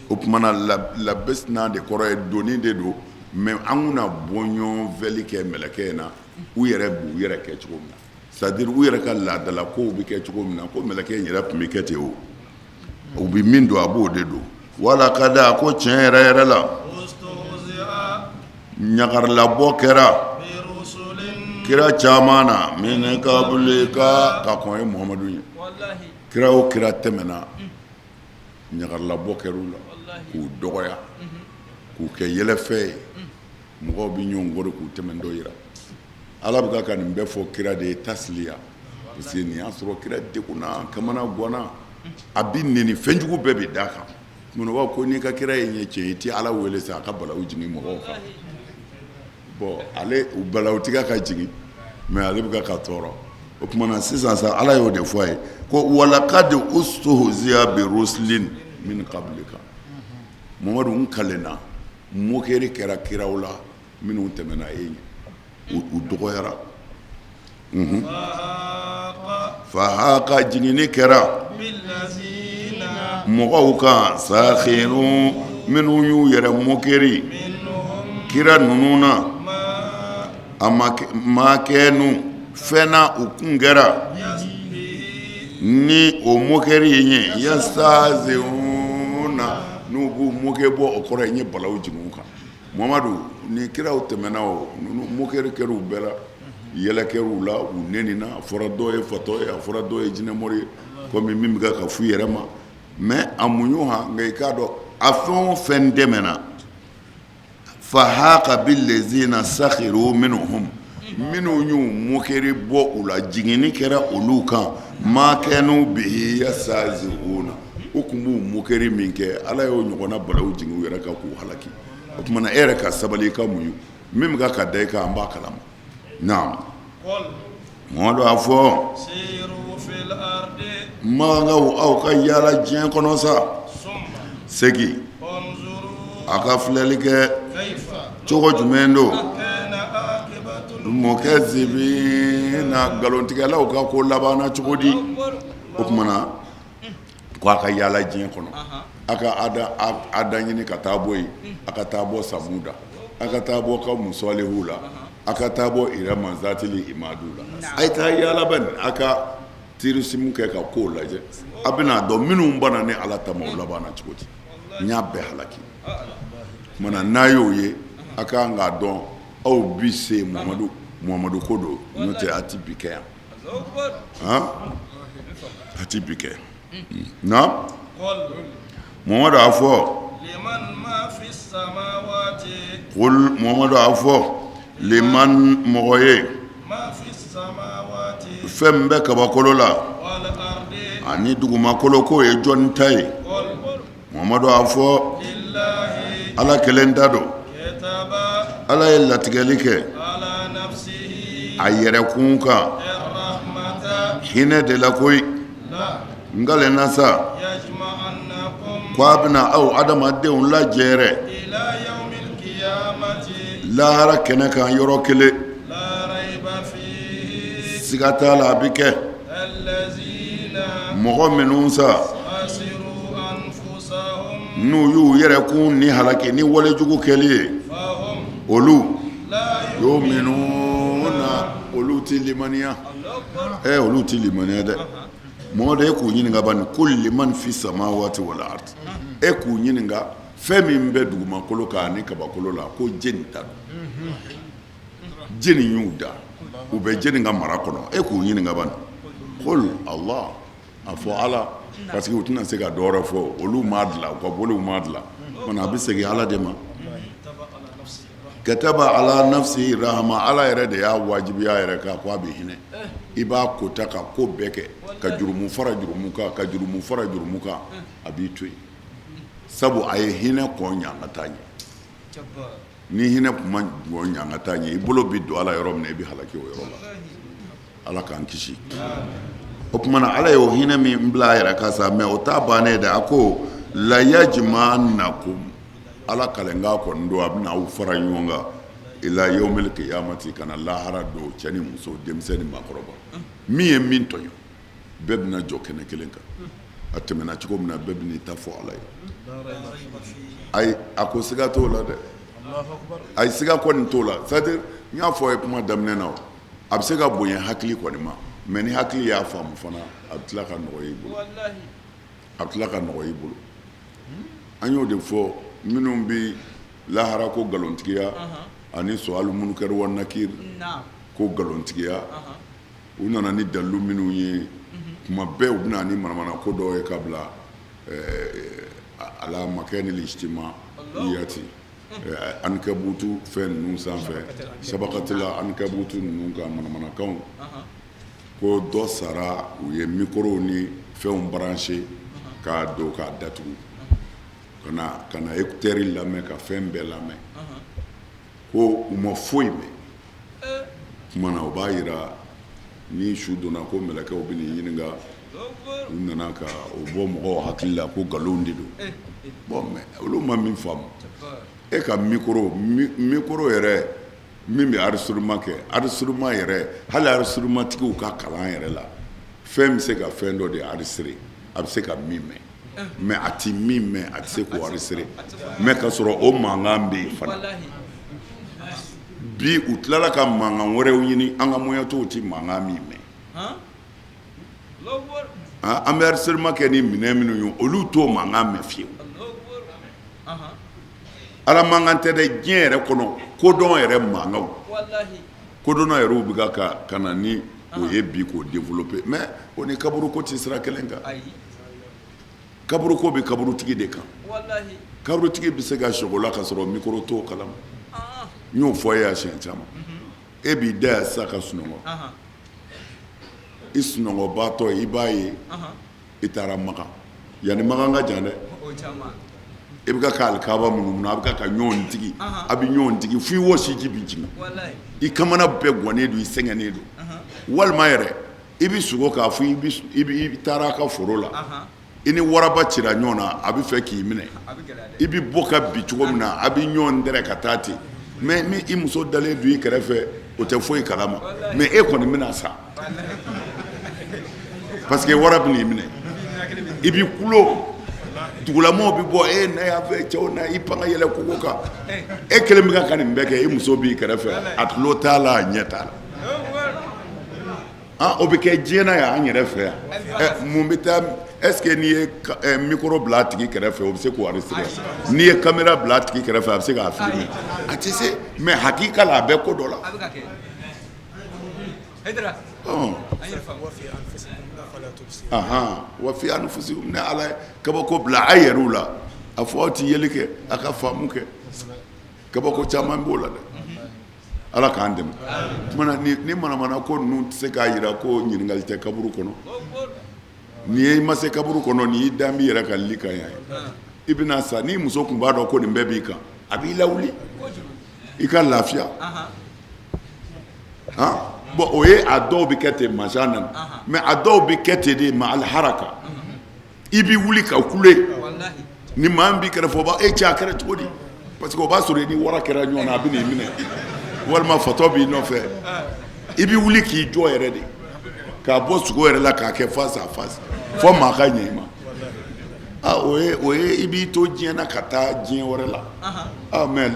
O tuma na labasina de kɔrɔ ye doni de don, mais an kun na bɔɲɔgɔnfɛli kɛ mɛlɛkɛ in na, u yɛrɛ b'u yɛrɛ kɛ cogo min na, c'est à dire u yɛrɛ ka laadala kow bɛ kɛ cogo min na, ko mɛlɛkɛ in yɛrɛ tun bɛ kɛ ten. O u bɛ min don, a b'o de don. Wala ka da ko tiɲɛ yɛrɛ yɛrɛ la, ɲagarilabɔ kɛra kira caman na min kablika ka kɔn e Muhamadu ɲɛ. Kira o kira tɛmɛna, ɲagarilabɔ kɛra u la k'u dɔgɔya, k'u kɛ yɛlɛfɛn ye, mɔgɔw bɛ ɲɔgɔn kɔrɔ k'u tɛmɛntɔ jira. Ala bɛ ka nin bɛɛ fɔ kira de ye tasiliya, parce que nin y'a sɔrɔ kira degunna, kamana ganna, a bɛ neni, fɛnjugu bɛɛ bɛ d'a kan. Munna ko n'i ka kira ye ɲɛ tiɲɛ, i tɛ Ala wele sa a ka balawu jigin mɔgɔw kan? Bon, ale u balawu tɛ ka jigin, mais ale bɛ ka tɔɔrɔ. O tuma na sisan sa, Ala y'o de fɔ a ye ko walakad ustuhziya bi rusulin min qablika. Mamadu, n kalenna, moquerie kɛra kiraw la minnu tɛmɛna e ɲɛ, u dɔgɔyara. Fahaka, jiginni kɛra mɔgɔw kan sakhiru, minnu y'u yɛrɛ moquerie kira ninnu na, a ma kanu fɛn na u kun kɛra ni o moquerie in ye, yastahziuna, n'u b'u moquer bɔ. O kɔrɔ ye n ye balawu jigin u kan. Mamadu, ni kiraw tɛmɛna, o ninnu moquerie kɛra u bɛɛ la, yɛlɛ kɛra u la, u nenina, a fɔra dɔw ye fatɔ ye, a fɔra dɔw ye jinɛmori ye, komi min bɛ ka f'u yɛrɛ ma. Mais a muɲu han, nka i k'a dɔn a fɛn o fɛn tɛmɛna, fahaka billazina sakhiru minhum, minnu y'u moquerie bɔ u la, jiginni kɛra olu kan, ma kanu bihi yastahziuna, u tun b'u moquerie min kɛ, Ala y'o ɲɔgɔnna balawu jigin u yɛrɛ kan k'u halaki. O tuma na e yɛrɛ ka sabali, i ka muɲu, min bɛ ka da i kan, an b'a kalama. Naam, Mamadu a fɔ makankaw, aw ka yaala diɲɛ kɔnɔ sa, segin a ka filɛli kɛ cogo jumɛn don mukazibina, nkalontigɛlaw ka ko labanna cogo di? O tuma na ko a ka yaala diɲɛ kɔnɔ, a ka ada ɲini ka taa bɔ yen, a ka taa bɔ samuda, a ka taa bɔ kawmu salihu la, a ka taa bɔ irama zatili imadu la. A ye taa yaala bani, a ka tourisme kɛ ka kow lajɛ, a bɛna dɔn minnu banna ne Ala ta ma, o labanna cogo di? N y'a bɛɛ halaki. Tuma na n'a y'o ye, a ka kan k'a dɔn aw bi se Muhamadu, Muhamadu ko don, n'o tɛ a tɛ bi kɛ yan. A tɛ bi kɛ na. Mamadu a fɔ, Mamadu a fɔ liman, mɔgɔ ye fɛn min bɛ kabakolo la ani dugumakolo, k'o ye jɔn ta ye? Mamadu a fɔ Ala kelen ta don. Ala ye latigɛli kɛ a yɛrɛkun kan hinɛ de la koyi. N kalenna sa ko a bɛna aw adamadenw lajɛ lahara kɛnɛ kan yɔrɔ kelen, siga t'a la, a bɛ kɛ. Mɔgɔ minnu sa n'u y'u yɛrɛ kun ni halaki ni walejugu kɛli ye, olu yuminuna, olu tɛ limaniya. Ɛ, olu tɛ limaniya dɛ. Mamadu, e k'u ɲininka bani, kul liman fi samawati wal ard, e k'u ɲininka fɛn min bɛ dugumakolo kan ani kabakolo la, ko jɛni ta don? Jɛni y'u da, u bɛ jɛni ka mara kɔnɔ? E k'u ɲininka bani. Qul Allah, a fɔ Ala, parce que u tɛna se ka dɔ wɛrɛ fɔ, olu m'a dilan, u ka bolow m'a dilan. Mana a bɛ segin Ala de ma. Kataba ala nafsi rahama, Ala yɛrɛ de y'a wajibiya a yɛrɛ kan ko a bɛ hinɛ. I b'a kota ka ko bɛɛ kɛ, ka jurumu fara jurumu kan, ka jurumu fara jurumu kan, a b'i to yen, sabu a ye hinɛ kɔn ɲangata ɲɛ. Ni hinɛ tun ma kɔn ɲangata ɲɛ, i bolo bɛ don a la yɔrɔ min na, i bɛ halaki o yɔrɔ la. Ala k'an kisi. O tuma na, Ala y'o hinɛ min bila a yɛrɛ kan sa, mais o t'a bannen dɛ. A ko layajma'annakum, Ala kalenkan kɔni don, a bɛna aw fara ɲɔgɔn kan, ila yawmil qiyamati, ka na lahara don, cɛ ni muso, denmisɛn ni maakɔrɔba, min ye min tɔɲɔ, bɛɛ bɛna jɔ kɛnɛ kelen kan. A tɛmɛna cogo min na, bɛɛ bɛn'i ta fɔ Ala ye. Ayi, a ko siga t'o la dɛ. Ayi, siga kɔni t'o la. C'est à dire, n y'a fɔ a ye kuma daminɛ na, a bɛ se ka bonya hakili kɔni ma, mais ni hakili y'a faamu fana, a bɛ tila ka nɔgɔya i bolo, a bɛ tila ka nɔgɔya i bolo. An y'o de fɔ, minnu bɛ lahara ko nkalontigiya ani suwali munkari wa nakiri ko nkalontigiya, u nana ni dalilu minnu ye, kuma bɛɛ u bɛna ni manamana ko dɔw ye ka bila ala makɛ ni ijtima yati ankabutu fɛn ninnu sanfɛ, sabakatila ankabutu ninnu ka manamanakanw, ko dɔ sara, u ye microw ni fɛnw branché k'a don k'a datugu, ka na écouteur lamɛn, ka fɛn bɛɛ lamɛn, ko u ma foyi mɛn. Tuma na, o b'a jira ni su donna ko mɛlɛkɛw bɛ n'i ɲininka. U nana ka o bɔ mɔgɔw hakili la ko nkalon de don. Bon, mais olu ma min faamu, e ka micro, micro yɛrɛ min bɛ enregistrement kɛ, enregistrement yɛrɛ, hali enregistrement tigiw ka kalan yɛrɛ la, fɛn bɛ se ka fɛn dɔ de enregistrer, a bɛ se ka min mɛn, mais a tɛ min mɛn, a tɛ se k'o enregistrer. Mais ka sɔrɔ o mankan bɛ yen fana. Bi, u tilala ka mankan wɛrɛw ɲini, an ka moyens tɛ mankan min mɛn. An bɛ enregistrement kɛ ni minɛn minnu ye, olu t'o mankan mɛn fiyewu. Ala mankan tɛ dɛ, diɲɛ yɛrɛ kɔnɔ, kodɔn yɛrɛ mankanw, kodɔnna yɛrɛw bɛ ka na ni o ye bi k'o développer. Mais o ni kaburuko tɛ sira kelen kan. Kaburuko bɛ kaburutigi de kan. Kaburutigi bɛ se ka sogo la ka sɔrɔ micro t'o kalama. N y'o fɔ e y'a siɲɛ caman. E b'i da yan sisan ka sunɔgɔ, i sunɔgɔbaatɔ, i b'a ye i taara Makan. Yanni Makan ka jan dɛ, i bɛ ka alikaba minnu, a bɛ ka ɲɔgɔn digi, a bɛ ɲɔgɔn digi fo i wɔsiji bɛ jigin, i kamana bɛɛ gannen don, i sɛgɛnnen don. Walima yɛrɛ, i bɛ sugo k'a fɔ i taara a ka foro la, i ni waraba cira ɲɔgɔn na, a bɛ fɛ k'i minɛ, i bɛ bɔ ka bin cogo min na, a bɛ ɲɔgɔn dɛrɛ ka taa ten. Mais ni i muso dalen don i kɛrɛfɛ, o tɛ foyi kalama, mais e kɔni bɛna sa, parce que wara bɛn'i minɛ. I bɛ kulo, dugulamɔgɔw bɛ bɔ, e na yan fɛ, cɛw na, i pan ka yɛlɛ kogo kan. E kelen bɛ ka nin bɛɛ kɛ, i muso b'i kɛrɛfɛ, a tulo t'a la, a ɲɛ t'a la. O bɛ kɛ diɲɛ na yan, an yɛrɛ fɛ yan. Mun bɛ taa? Est ce que n'i ye micro bila a tigi kɛrɛfɛ, o bɛ se k'o enregistrer? N'i ye caméra bila a tigi kɛrɛfɛ, a bɛ se k'a filmer? A tɛ se. Mais hakika la, a bɛ ko dɔ la. Wa fi anfusikum, ni Ala ye kabako bila a yɛrɛw la, a fɔ aw tɛ yeli kɛ, a ka faamu kɛ. Kabako caman b'o la dɛ. Ala k'an dɛmɛ. Tuma ni manamana ko ninnu tɛ se k'a jira ko ɲininkali tɛ kaburu kɔnɔ. N'i ye i ma se kaburu kɔnɔ, n'i y'i da b'i yɛrɛ ka li kan yan, i bɛna sa. N'i muso tun b'a dɔn ko nin bɛɛ b'i kan, a b'i lawuli i ka lafiya. Bon, o ye a dɔw bɛ kɛ ten masa nana, mais a dɔw bɛ kɛ ten de ma aliharaka, i bɛ wuli ka kule, ni maa min b'i kɛrɛfɛ, o b'a e cɛ, a kɛra cogo di? Parce que o b'a sɔrɔ i ni wara kɛra ɲɔgɔn na, a bɛ n'i minɛ, walima fatɔ b'i nɔfɛ. I bɛ wuli k'i jɔ yɛrɛ de, k'a bɔ sugo yɛrɛ la, k'a kɛ face à face, fo maa ka ɲɛ i ma. O ye i b'i to diɲɛ na ka taa diɲɛ wɛrɛ la. Mais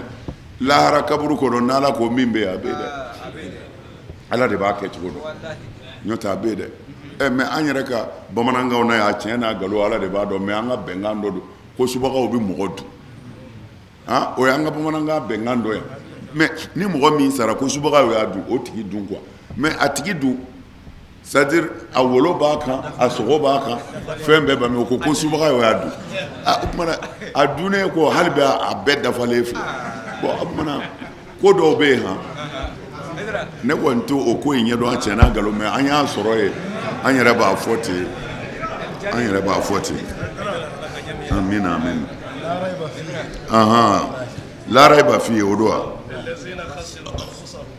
lahara kaburu kɔnɔ, n'Ala ko min bɛ yen, a bɛ yen dɛ. Ala de b'a kɛ cogo dɔn, n'o tɛ a bɛ yen dɛ. Ɛ, mais an yɛrɛ ka bamanankanw na yan, tiɲɛ n'a nkalon, Ala de b'a dɔn, mais an ka bɛnkan dɔ don ko subagaw bɛ mɔgɔ dun. O y'an ka bamanankan bɛnkan dɔ ye. Mais ni mɔgɔ min sara ko subagaw y'a dun, o tigi dun quoi. Mais a tigi dun, c'est à dire a wolo b'a kan, a sogo b'a kan, fɛn bɛɛ b'a mais o ko ko subagaw y'a dun. A o tuma na a dunnen kɔ, hali bi a bɛɛ dafalen filɛ. Bon, o tuma na ko dɔw bɛ yen han, ne kɔni tɛ o ko in ɲɛdɔn a tiɲɛ n'a nkalon, mais an y'a sɔrɔ yen, an yɛrɛ b'a fɔ ten, an yɛrɛ b'a fɔ ten. Amina, amina. Ahan, la raiba fi, o don wa?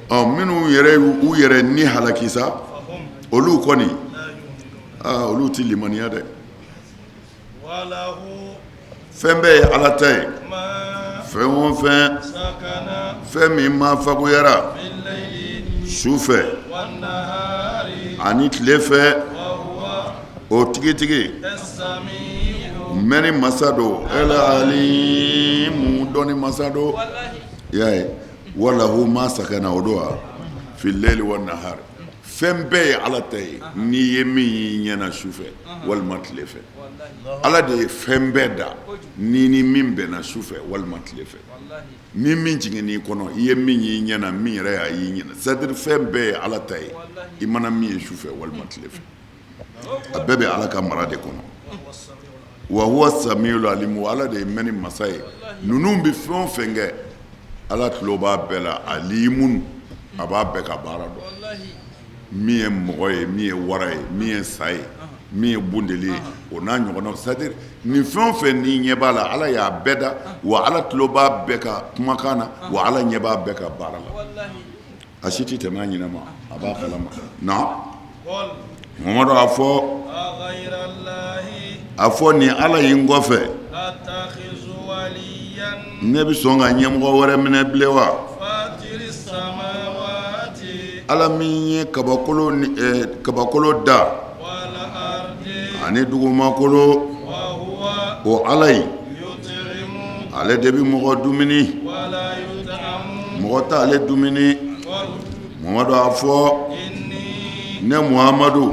Ɔ, minnu yɛrɛ u yɛrɛ ni halaki sa, olu kɔni aa, olu ti limaniya dɛ. Fɛn bɛɛ ye Ala ta ye. Fɛn o fɛn, fɛn min ma fagoyara su fɛ ani tile fɛ, o tigitigi mɛnni masa don, el alimu, dɔnni masa don. I y'a ye, walahu ma sakana, o don wa? Fi leyli wa nahari, fɛn bɛɛ ye Ala ta ye. N'i ye min y'i ɲɛna su fɛ walima tile fɛ, Ala de ye fɛn bɛɛ da. Ni ni min bɛnna su fɛ walima tile fɛ, ni min jiginn'i kɔnɔ, i ye min y'i ɲɛna, min yɛrɛ y'a y'i ɲɛna, c'est à dire fɛn bɛɛ ye Ala ta ye. I mana min ye su fɛ walima tile fɛ, a bɛɛ bɛ Ala ka mara de kɔnɔ. Wa huwa samiul alimu, Ala de ye mɛnni masa ye. Ninnu bɛ fɛn o fɛn kɛ, Ala tulo b'a bɛɛ la. Alimun, a b'a bɛɛ ka baara dɔn. Min ye mɔgɔ ye, min ye wara ye, min ye sa ye, min ye bundeli ye, o n'a ɲɔgɔnnaw, c'est à dire nin fɛn o fɛn n'i ɲɛ b'a la, Ala y'a bɛɛ da. Wa Ala tulo b'a bɛɛ ka kumakan na, wa Ala ɲɛ b'a bɛɛ ka baara la. A si tɛ tɛmɛ a ɲinɛ ma, a b'a kalama na. Mamadu, a fɔ, a fɔ nin Ala in kɔfɛ, ne bɛ sɔn ka ɲɛmɔgɔ wɛrɛ minɛ bilen wa? Ala min ye kabakolo kabakolo da ani dugumakolo, o Ala in, ale de bɛ mɔgɔ dumuni, mɔgɔ t'ale dumuni. Mamadu, a fɔ, ne Muhamadu,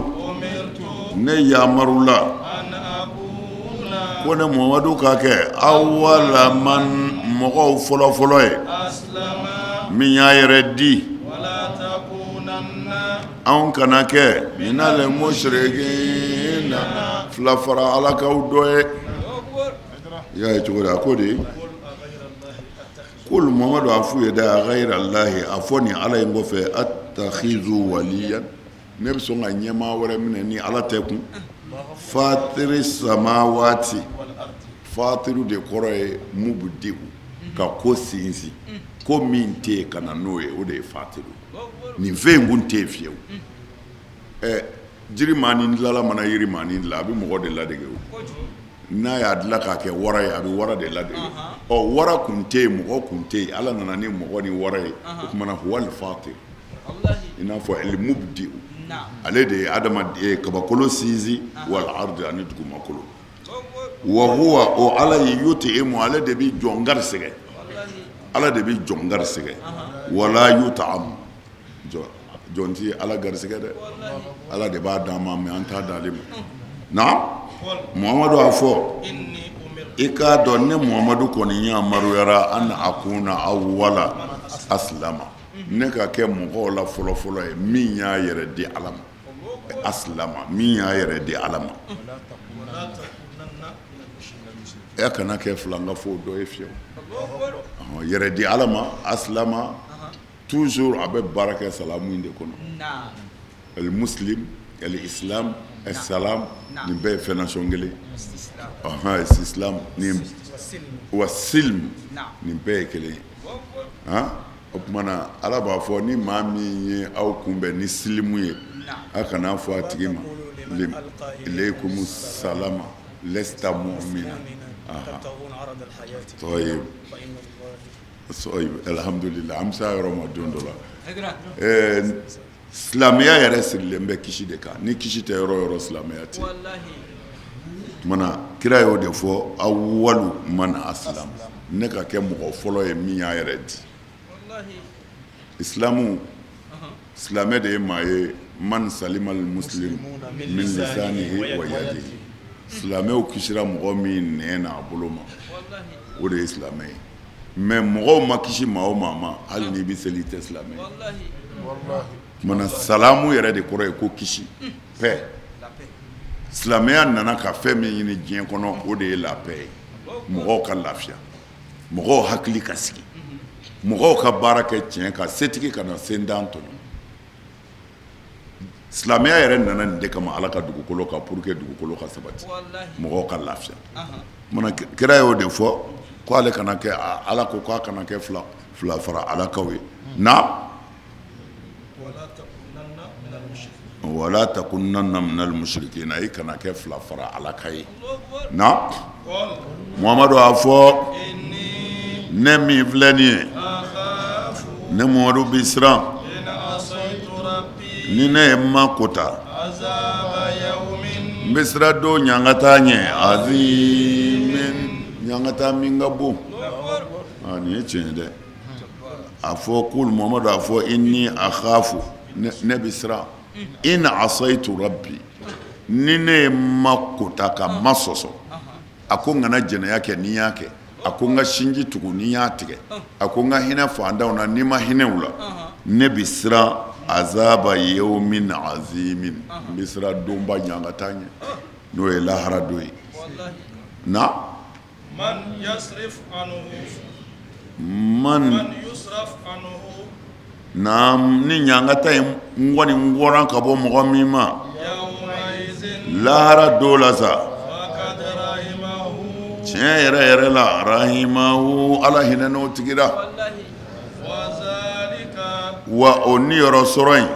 ne yamarula ko ne Muhamadu ka kɛ awala man, mɔgɔw fɔlɔfɔlɔ ye min y'a yɛrɛ di. Anw kana kɛ minal mushrikina, fila fara Ala kaw dɔ ye. I y'a ye cogo di? A ko de kul, Muhamadu, a f'u ye dɛ, a ghayra Allahi, a fɔ nin Ala in kɔfɛ, attakhizu waliyan, ne bɛ sɔn ka ɲɛmaa wɛrɛ minɛ ni Ala tɛ kun? Fatiri samawati, fatiru de kɔrɔ ye mubdi'u, ka ko sinsin, ko min tɛ yen ka na n'o ye, o de ye fatiru. Nin fɛn in kun tɛ yen fiyewu. Ɛ, jiri maanin dilanla mana yiri maanin dilan, a bɛ mɔgɔ de ladege. O n'a y'a dilan k'a kɛ wara ye, a bɛ wara de ladege. Ɔ, wara kun tɛ yen, mɔgɔ kun tɛ yen, Ala nana ni mɔgɔ ni wara ye. O kumana huwal fatir, i n'a fɔ el mubdi'u, ale de ye adamaden kabakolo sinsin, wal ardi, ani dugumakolo. Wa huwa, o Ala ye, yuti'imu, ale de bɛ jɔn garisɛgɛ, Ala de bɛ jɔn garisɛgɛ. Wala yut'am, jɔn ti Ala garisɛgɛ dɛ, Ala de b'a d'an ma, mais an t'a d'ale ma. Naam, Muhamadu, a fɔ, i k'a dɔn ne Muhamadu kɔni yamaruyara an akuna awwala aslama, ne ka kɛ mɔgɔw la fɔlɔfɔlɔ ye min y'a yɛrɛ di Ala ma. Aslama, min y'a yɛrɛ di Ala ma. E kana kɛ filankafo dɔ ye fiyewu. Yɛrɛ di Ala ma, aslama, toujours a bɛ baara kɛ salamu in de kɔnɔ. El muslim, el islam, el salam, nin bɛɛ ye fɛn nasɔn kelen. Ɔhɔn, islam nin wa silm, nin bɛɛ ye kelen ye. Han, o tuma na Ala b'a fɔ ni maa min ye aw kunbɛn ni silimu ye, a kana fɔ a tigi ma ilaykum salama lesta mu'mina. Tɔyi, alhamdulillah, an bɛ se a yɔrɔ ma don dɔ la. Silamɛya yɛrɛ sirilen bɛ kisi de kan. Ni kisi tɛ yɔrɔ o yɔrɔ, silamɛya tɛ. Tuma kira y'o de fɔ, awwalu man aslam, ne ka kɛ mɔgɔ fɔlɔ ye min y'a yɛrɛ di. Islamu, silamɛ de ye maa ye, man salima muslim min lisanihi wa yadihi, silamɛw kisira mɔgɔ min nɛn n'a bolo ma, o de ye silamɛ ye. Mais mɔgɔw ma kisi maa o maa ma, hali n'i bɛ seli, i tɛ silamɛ ye. Tuma na salamu yɛrɛ de kɔrɔ ye ko kisi, paix. Silamɛya nana ka fɛn min ɲini diɲɛ kɔnɔ, o de ye la paix ye. Mɔgɔw ka lafiya, mɔgɔw hakili ka sigi, mɔgɔw ka baara kɛ tiɲɛ kan, setigi kana sentan tɔɲɔ. Silamɛya yɛrɛ nana nin de kama Ala ka dugukolo kan pour que dugukolo ka sabati, mɔgɔw ka lafiya. Tuma kira y'o de fɔ ko ale kana kɛ, Ala ko k'a kana kɛ fila fara Alakaw ye. Na wala takunanna minal musirikina, i kana kɛ fila fara Ala ka ye. Na Muhamadu a fɔ ne min filɛ nin ye, ne Muhamadu bɛ siran ni ne ye ma kota, n bɛ siran don ɲangata ɲɛ azimin, ɲangata min ka bon. Nin ye tiɲɛ ye dɛ. A fɔ ko Muhamadu a fɔ inni akhafu, ne bɛ siran in asaitu rabbi, ni ne ye ma kota ka ma sɔsɔ. A ko n kana jɛnɛya kɛ, ni n y'a kɛ. A ko n ka sinji tugu, ni n y'a tigɛ. A ko n ka hinɛ fantanw na, ni n ma hinɛ u la, ne bɛ siran azaba yawmin azimin, n bɛ siran donba ɲangata ɲɛ, n'o ye lahara don ye. Na man naam, ni ɲangata in kɔni bɔra ka bɔ mɔgɔ min ma lahara don la sa, tiɲɛ yɛrɛ yɛrɛ la, rahimahu, Ala hinɛ n'o tigi la. Wa o niyɔrɔ sɔrɔ in,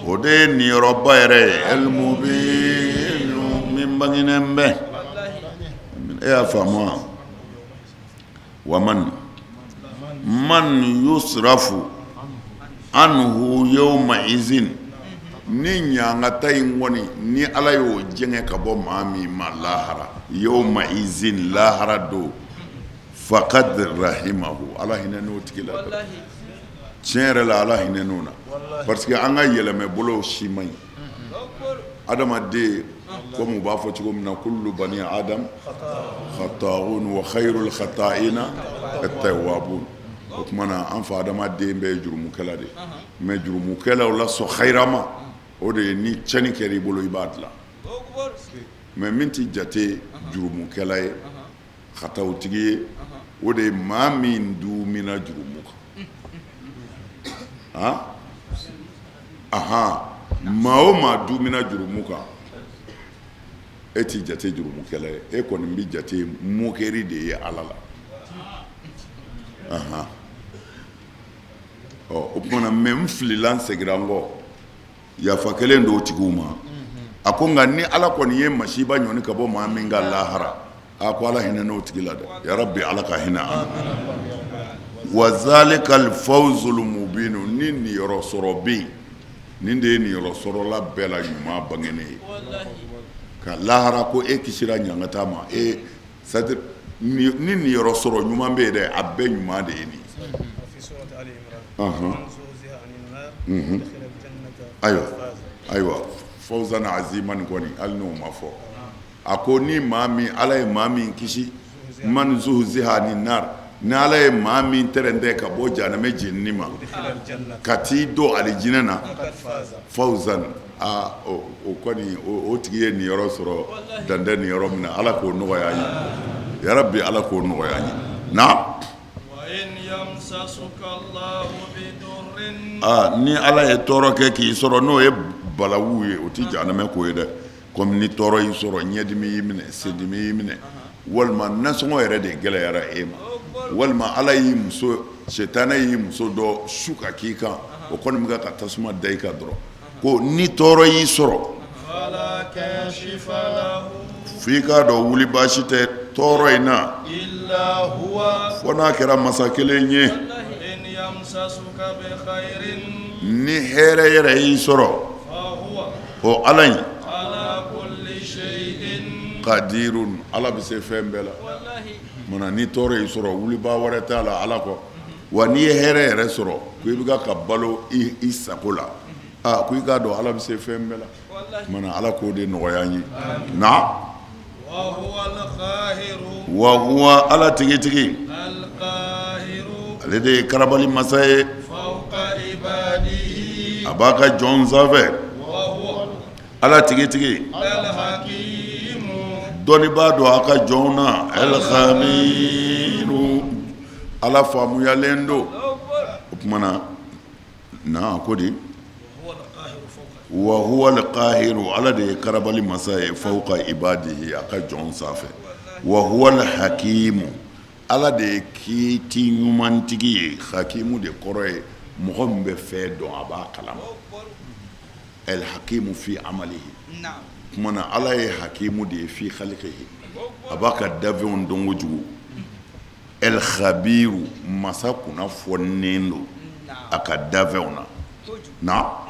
o de ye niyɔrɔba yɛrɛ ye, al-mubin, min bangenen bɛ. E y'a faamu wa? Wa man man yusrafu anhu yawma izin, ni ɲangata in kɔni ni Ala y'o jɛngɛ ka bɔ maa min ma lahara, yawma izin, lahara don, faqad rahimahu, Ala hinɛ n'o tigi la. Tiɲɛ yɛrɛ la, Ala hinɛ n'o na, parce que an ka yɛlɛmɛbolo si man ɲi. Adamaden, comme u b'a fɔ cogo min na, kullu bani adam khata'un wa khayrul khata'ina at-tawwabun. O tuma na an fa adamaden bɛɛ ye jurumukɛla de ye, mais jurumukɛlaw la sɔn hayirama, o de ye ni tiɲɛni kɛra i bolo, i b'a dilan. Mais min tɛ jate jurumukɛla ye, hatawutigi ye, o de ye maa min duumina jurumu kan. Ahan, maa o maa duumina jurumu kan, e t'i jate jurumukɛla ye, e kɔni bɛ jate moquerie de ye Ala la. Ahan, ɔ o tuma na, mais n filila, n seginna n kɔ, yafa kelen don o tigiw ma. A ko nka ni Ala kɔni ye masiba ɲɔni ka bɔ maa min kan lahara, a ko Ala hinɛ n'o tigi la dɛ. Yarabi, Ala ka hinɛ an. Wa zalikal fawzul mubinu, ni niyɔrɔ sɔrɔ bɛ yen, nin de ye niyɔrɔ sɔrɔla bɛɛ la ɲuman bangenen ye. Ka lahara ko e kisira ɲangata ma, e c'est à dire ni niyɔrɔ sɔrɔ ɲuman bɛ yen dɛ, a bɛɛ ɲuman de ye nin. Ayiwa ayiwa, fawzan aziman kɔni, hali n'o ma fɔ, a ko ni maa min, Ala ye maa min kisi, man zuhziha ani nar, ni Ala ye maa min tɛrɛntɛ ka bɔ jahanamɛ jenini ma ka t'i don alijinɛ na, fawzan, aa o kɔni o tigi ye niyɔrɔ sɔrɔ dan tɛ niyɔrɔ min na. Ala k'o nɔgɔya an ye, yarabi, Ala k'o nɔgɔya an ye. Na ni Ala ye tɔɔrɔ kɛ k'i sɔrɔ, n'o ye balawu ye, o tɛ jahanamɛ ko ye dɛ. Kɔmi ni tɔɔrɔ y'i sɔrɔ, ɲɛdimi y'i minɛ, sendimi y'i minɛ, walima nasɔngɔ yɛrɛ de gɛlɛyara e ma, walima Ala y'i muso, sitanɛ y'i muso dɔ su ka k'i kan, o kɔni bɛ ka tasuma da i kan dɔrɔn. Ko ni tɔɔrɔ y'i sɔrɔ, f'i k'a dɔn wuli baasi tɛ tɔɔrɔ in na fo n'a kɛra masa kelen ye. Ni hɛrɛ yɛrɛ y'i sɔrɔ, o Ala in kadirun, Ala bɛ se fɛn bɛɛ la. Munna ni tɔɔrɔ y'i sɔrɔ, wulibaa wɛrɛ t'a la Ala kɔ. Wa n'i ye hɛrɛ yɛrɛ sɔrɔ, ko i bɛ ka balo i sago la, aa ko i k'a dɔn Ala bɛ se fɛn bɛɛ la. Munna Ala k'o de nɔgɔya an ye. Na Wa huwa ala tigitigi ale de ye karabali masa ye a b'a ka jɔn sanfɛ ala tigitigi dɔnnibaa don a ka jɔn na alkhabiru ala faamuyalen don o tuma na na ko di wa huwa alqahiru ala de ye karabali masa ye fawqa ibadihi a ka jɔn sanfɛ wa huwa alhakimu ala de ye kiiti ɲumantigi ye hakimu de kɔrɔ ye mɔgɔ min bɛ fɛn dɔn a b'a kalama alhakimu fi amalihi tuma na ala ye hakimu de ye fi khaliqihi a b'a ka dafɛnw dɔn kojugu alkhabiru masa kunnafɔnen don a ka dafɛnw na na.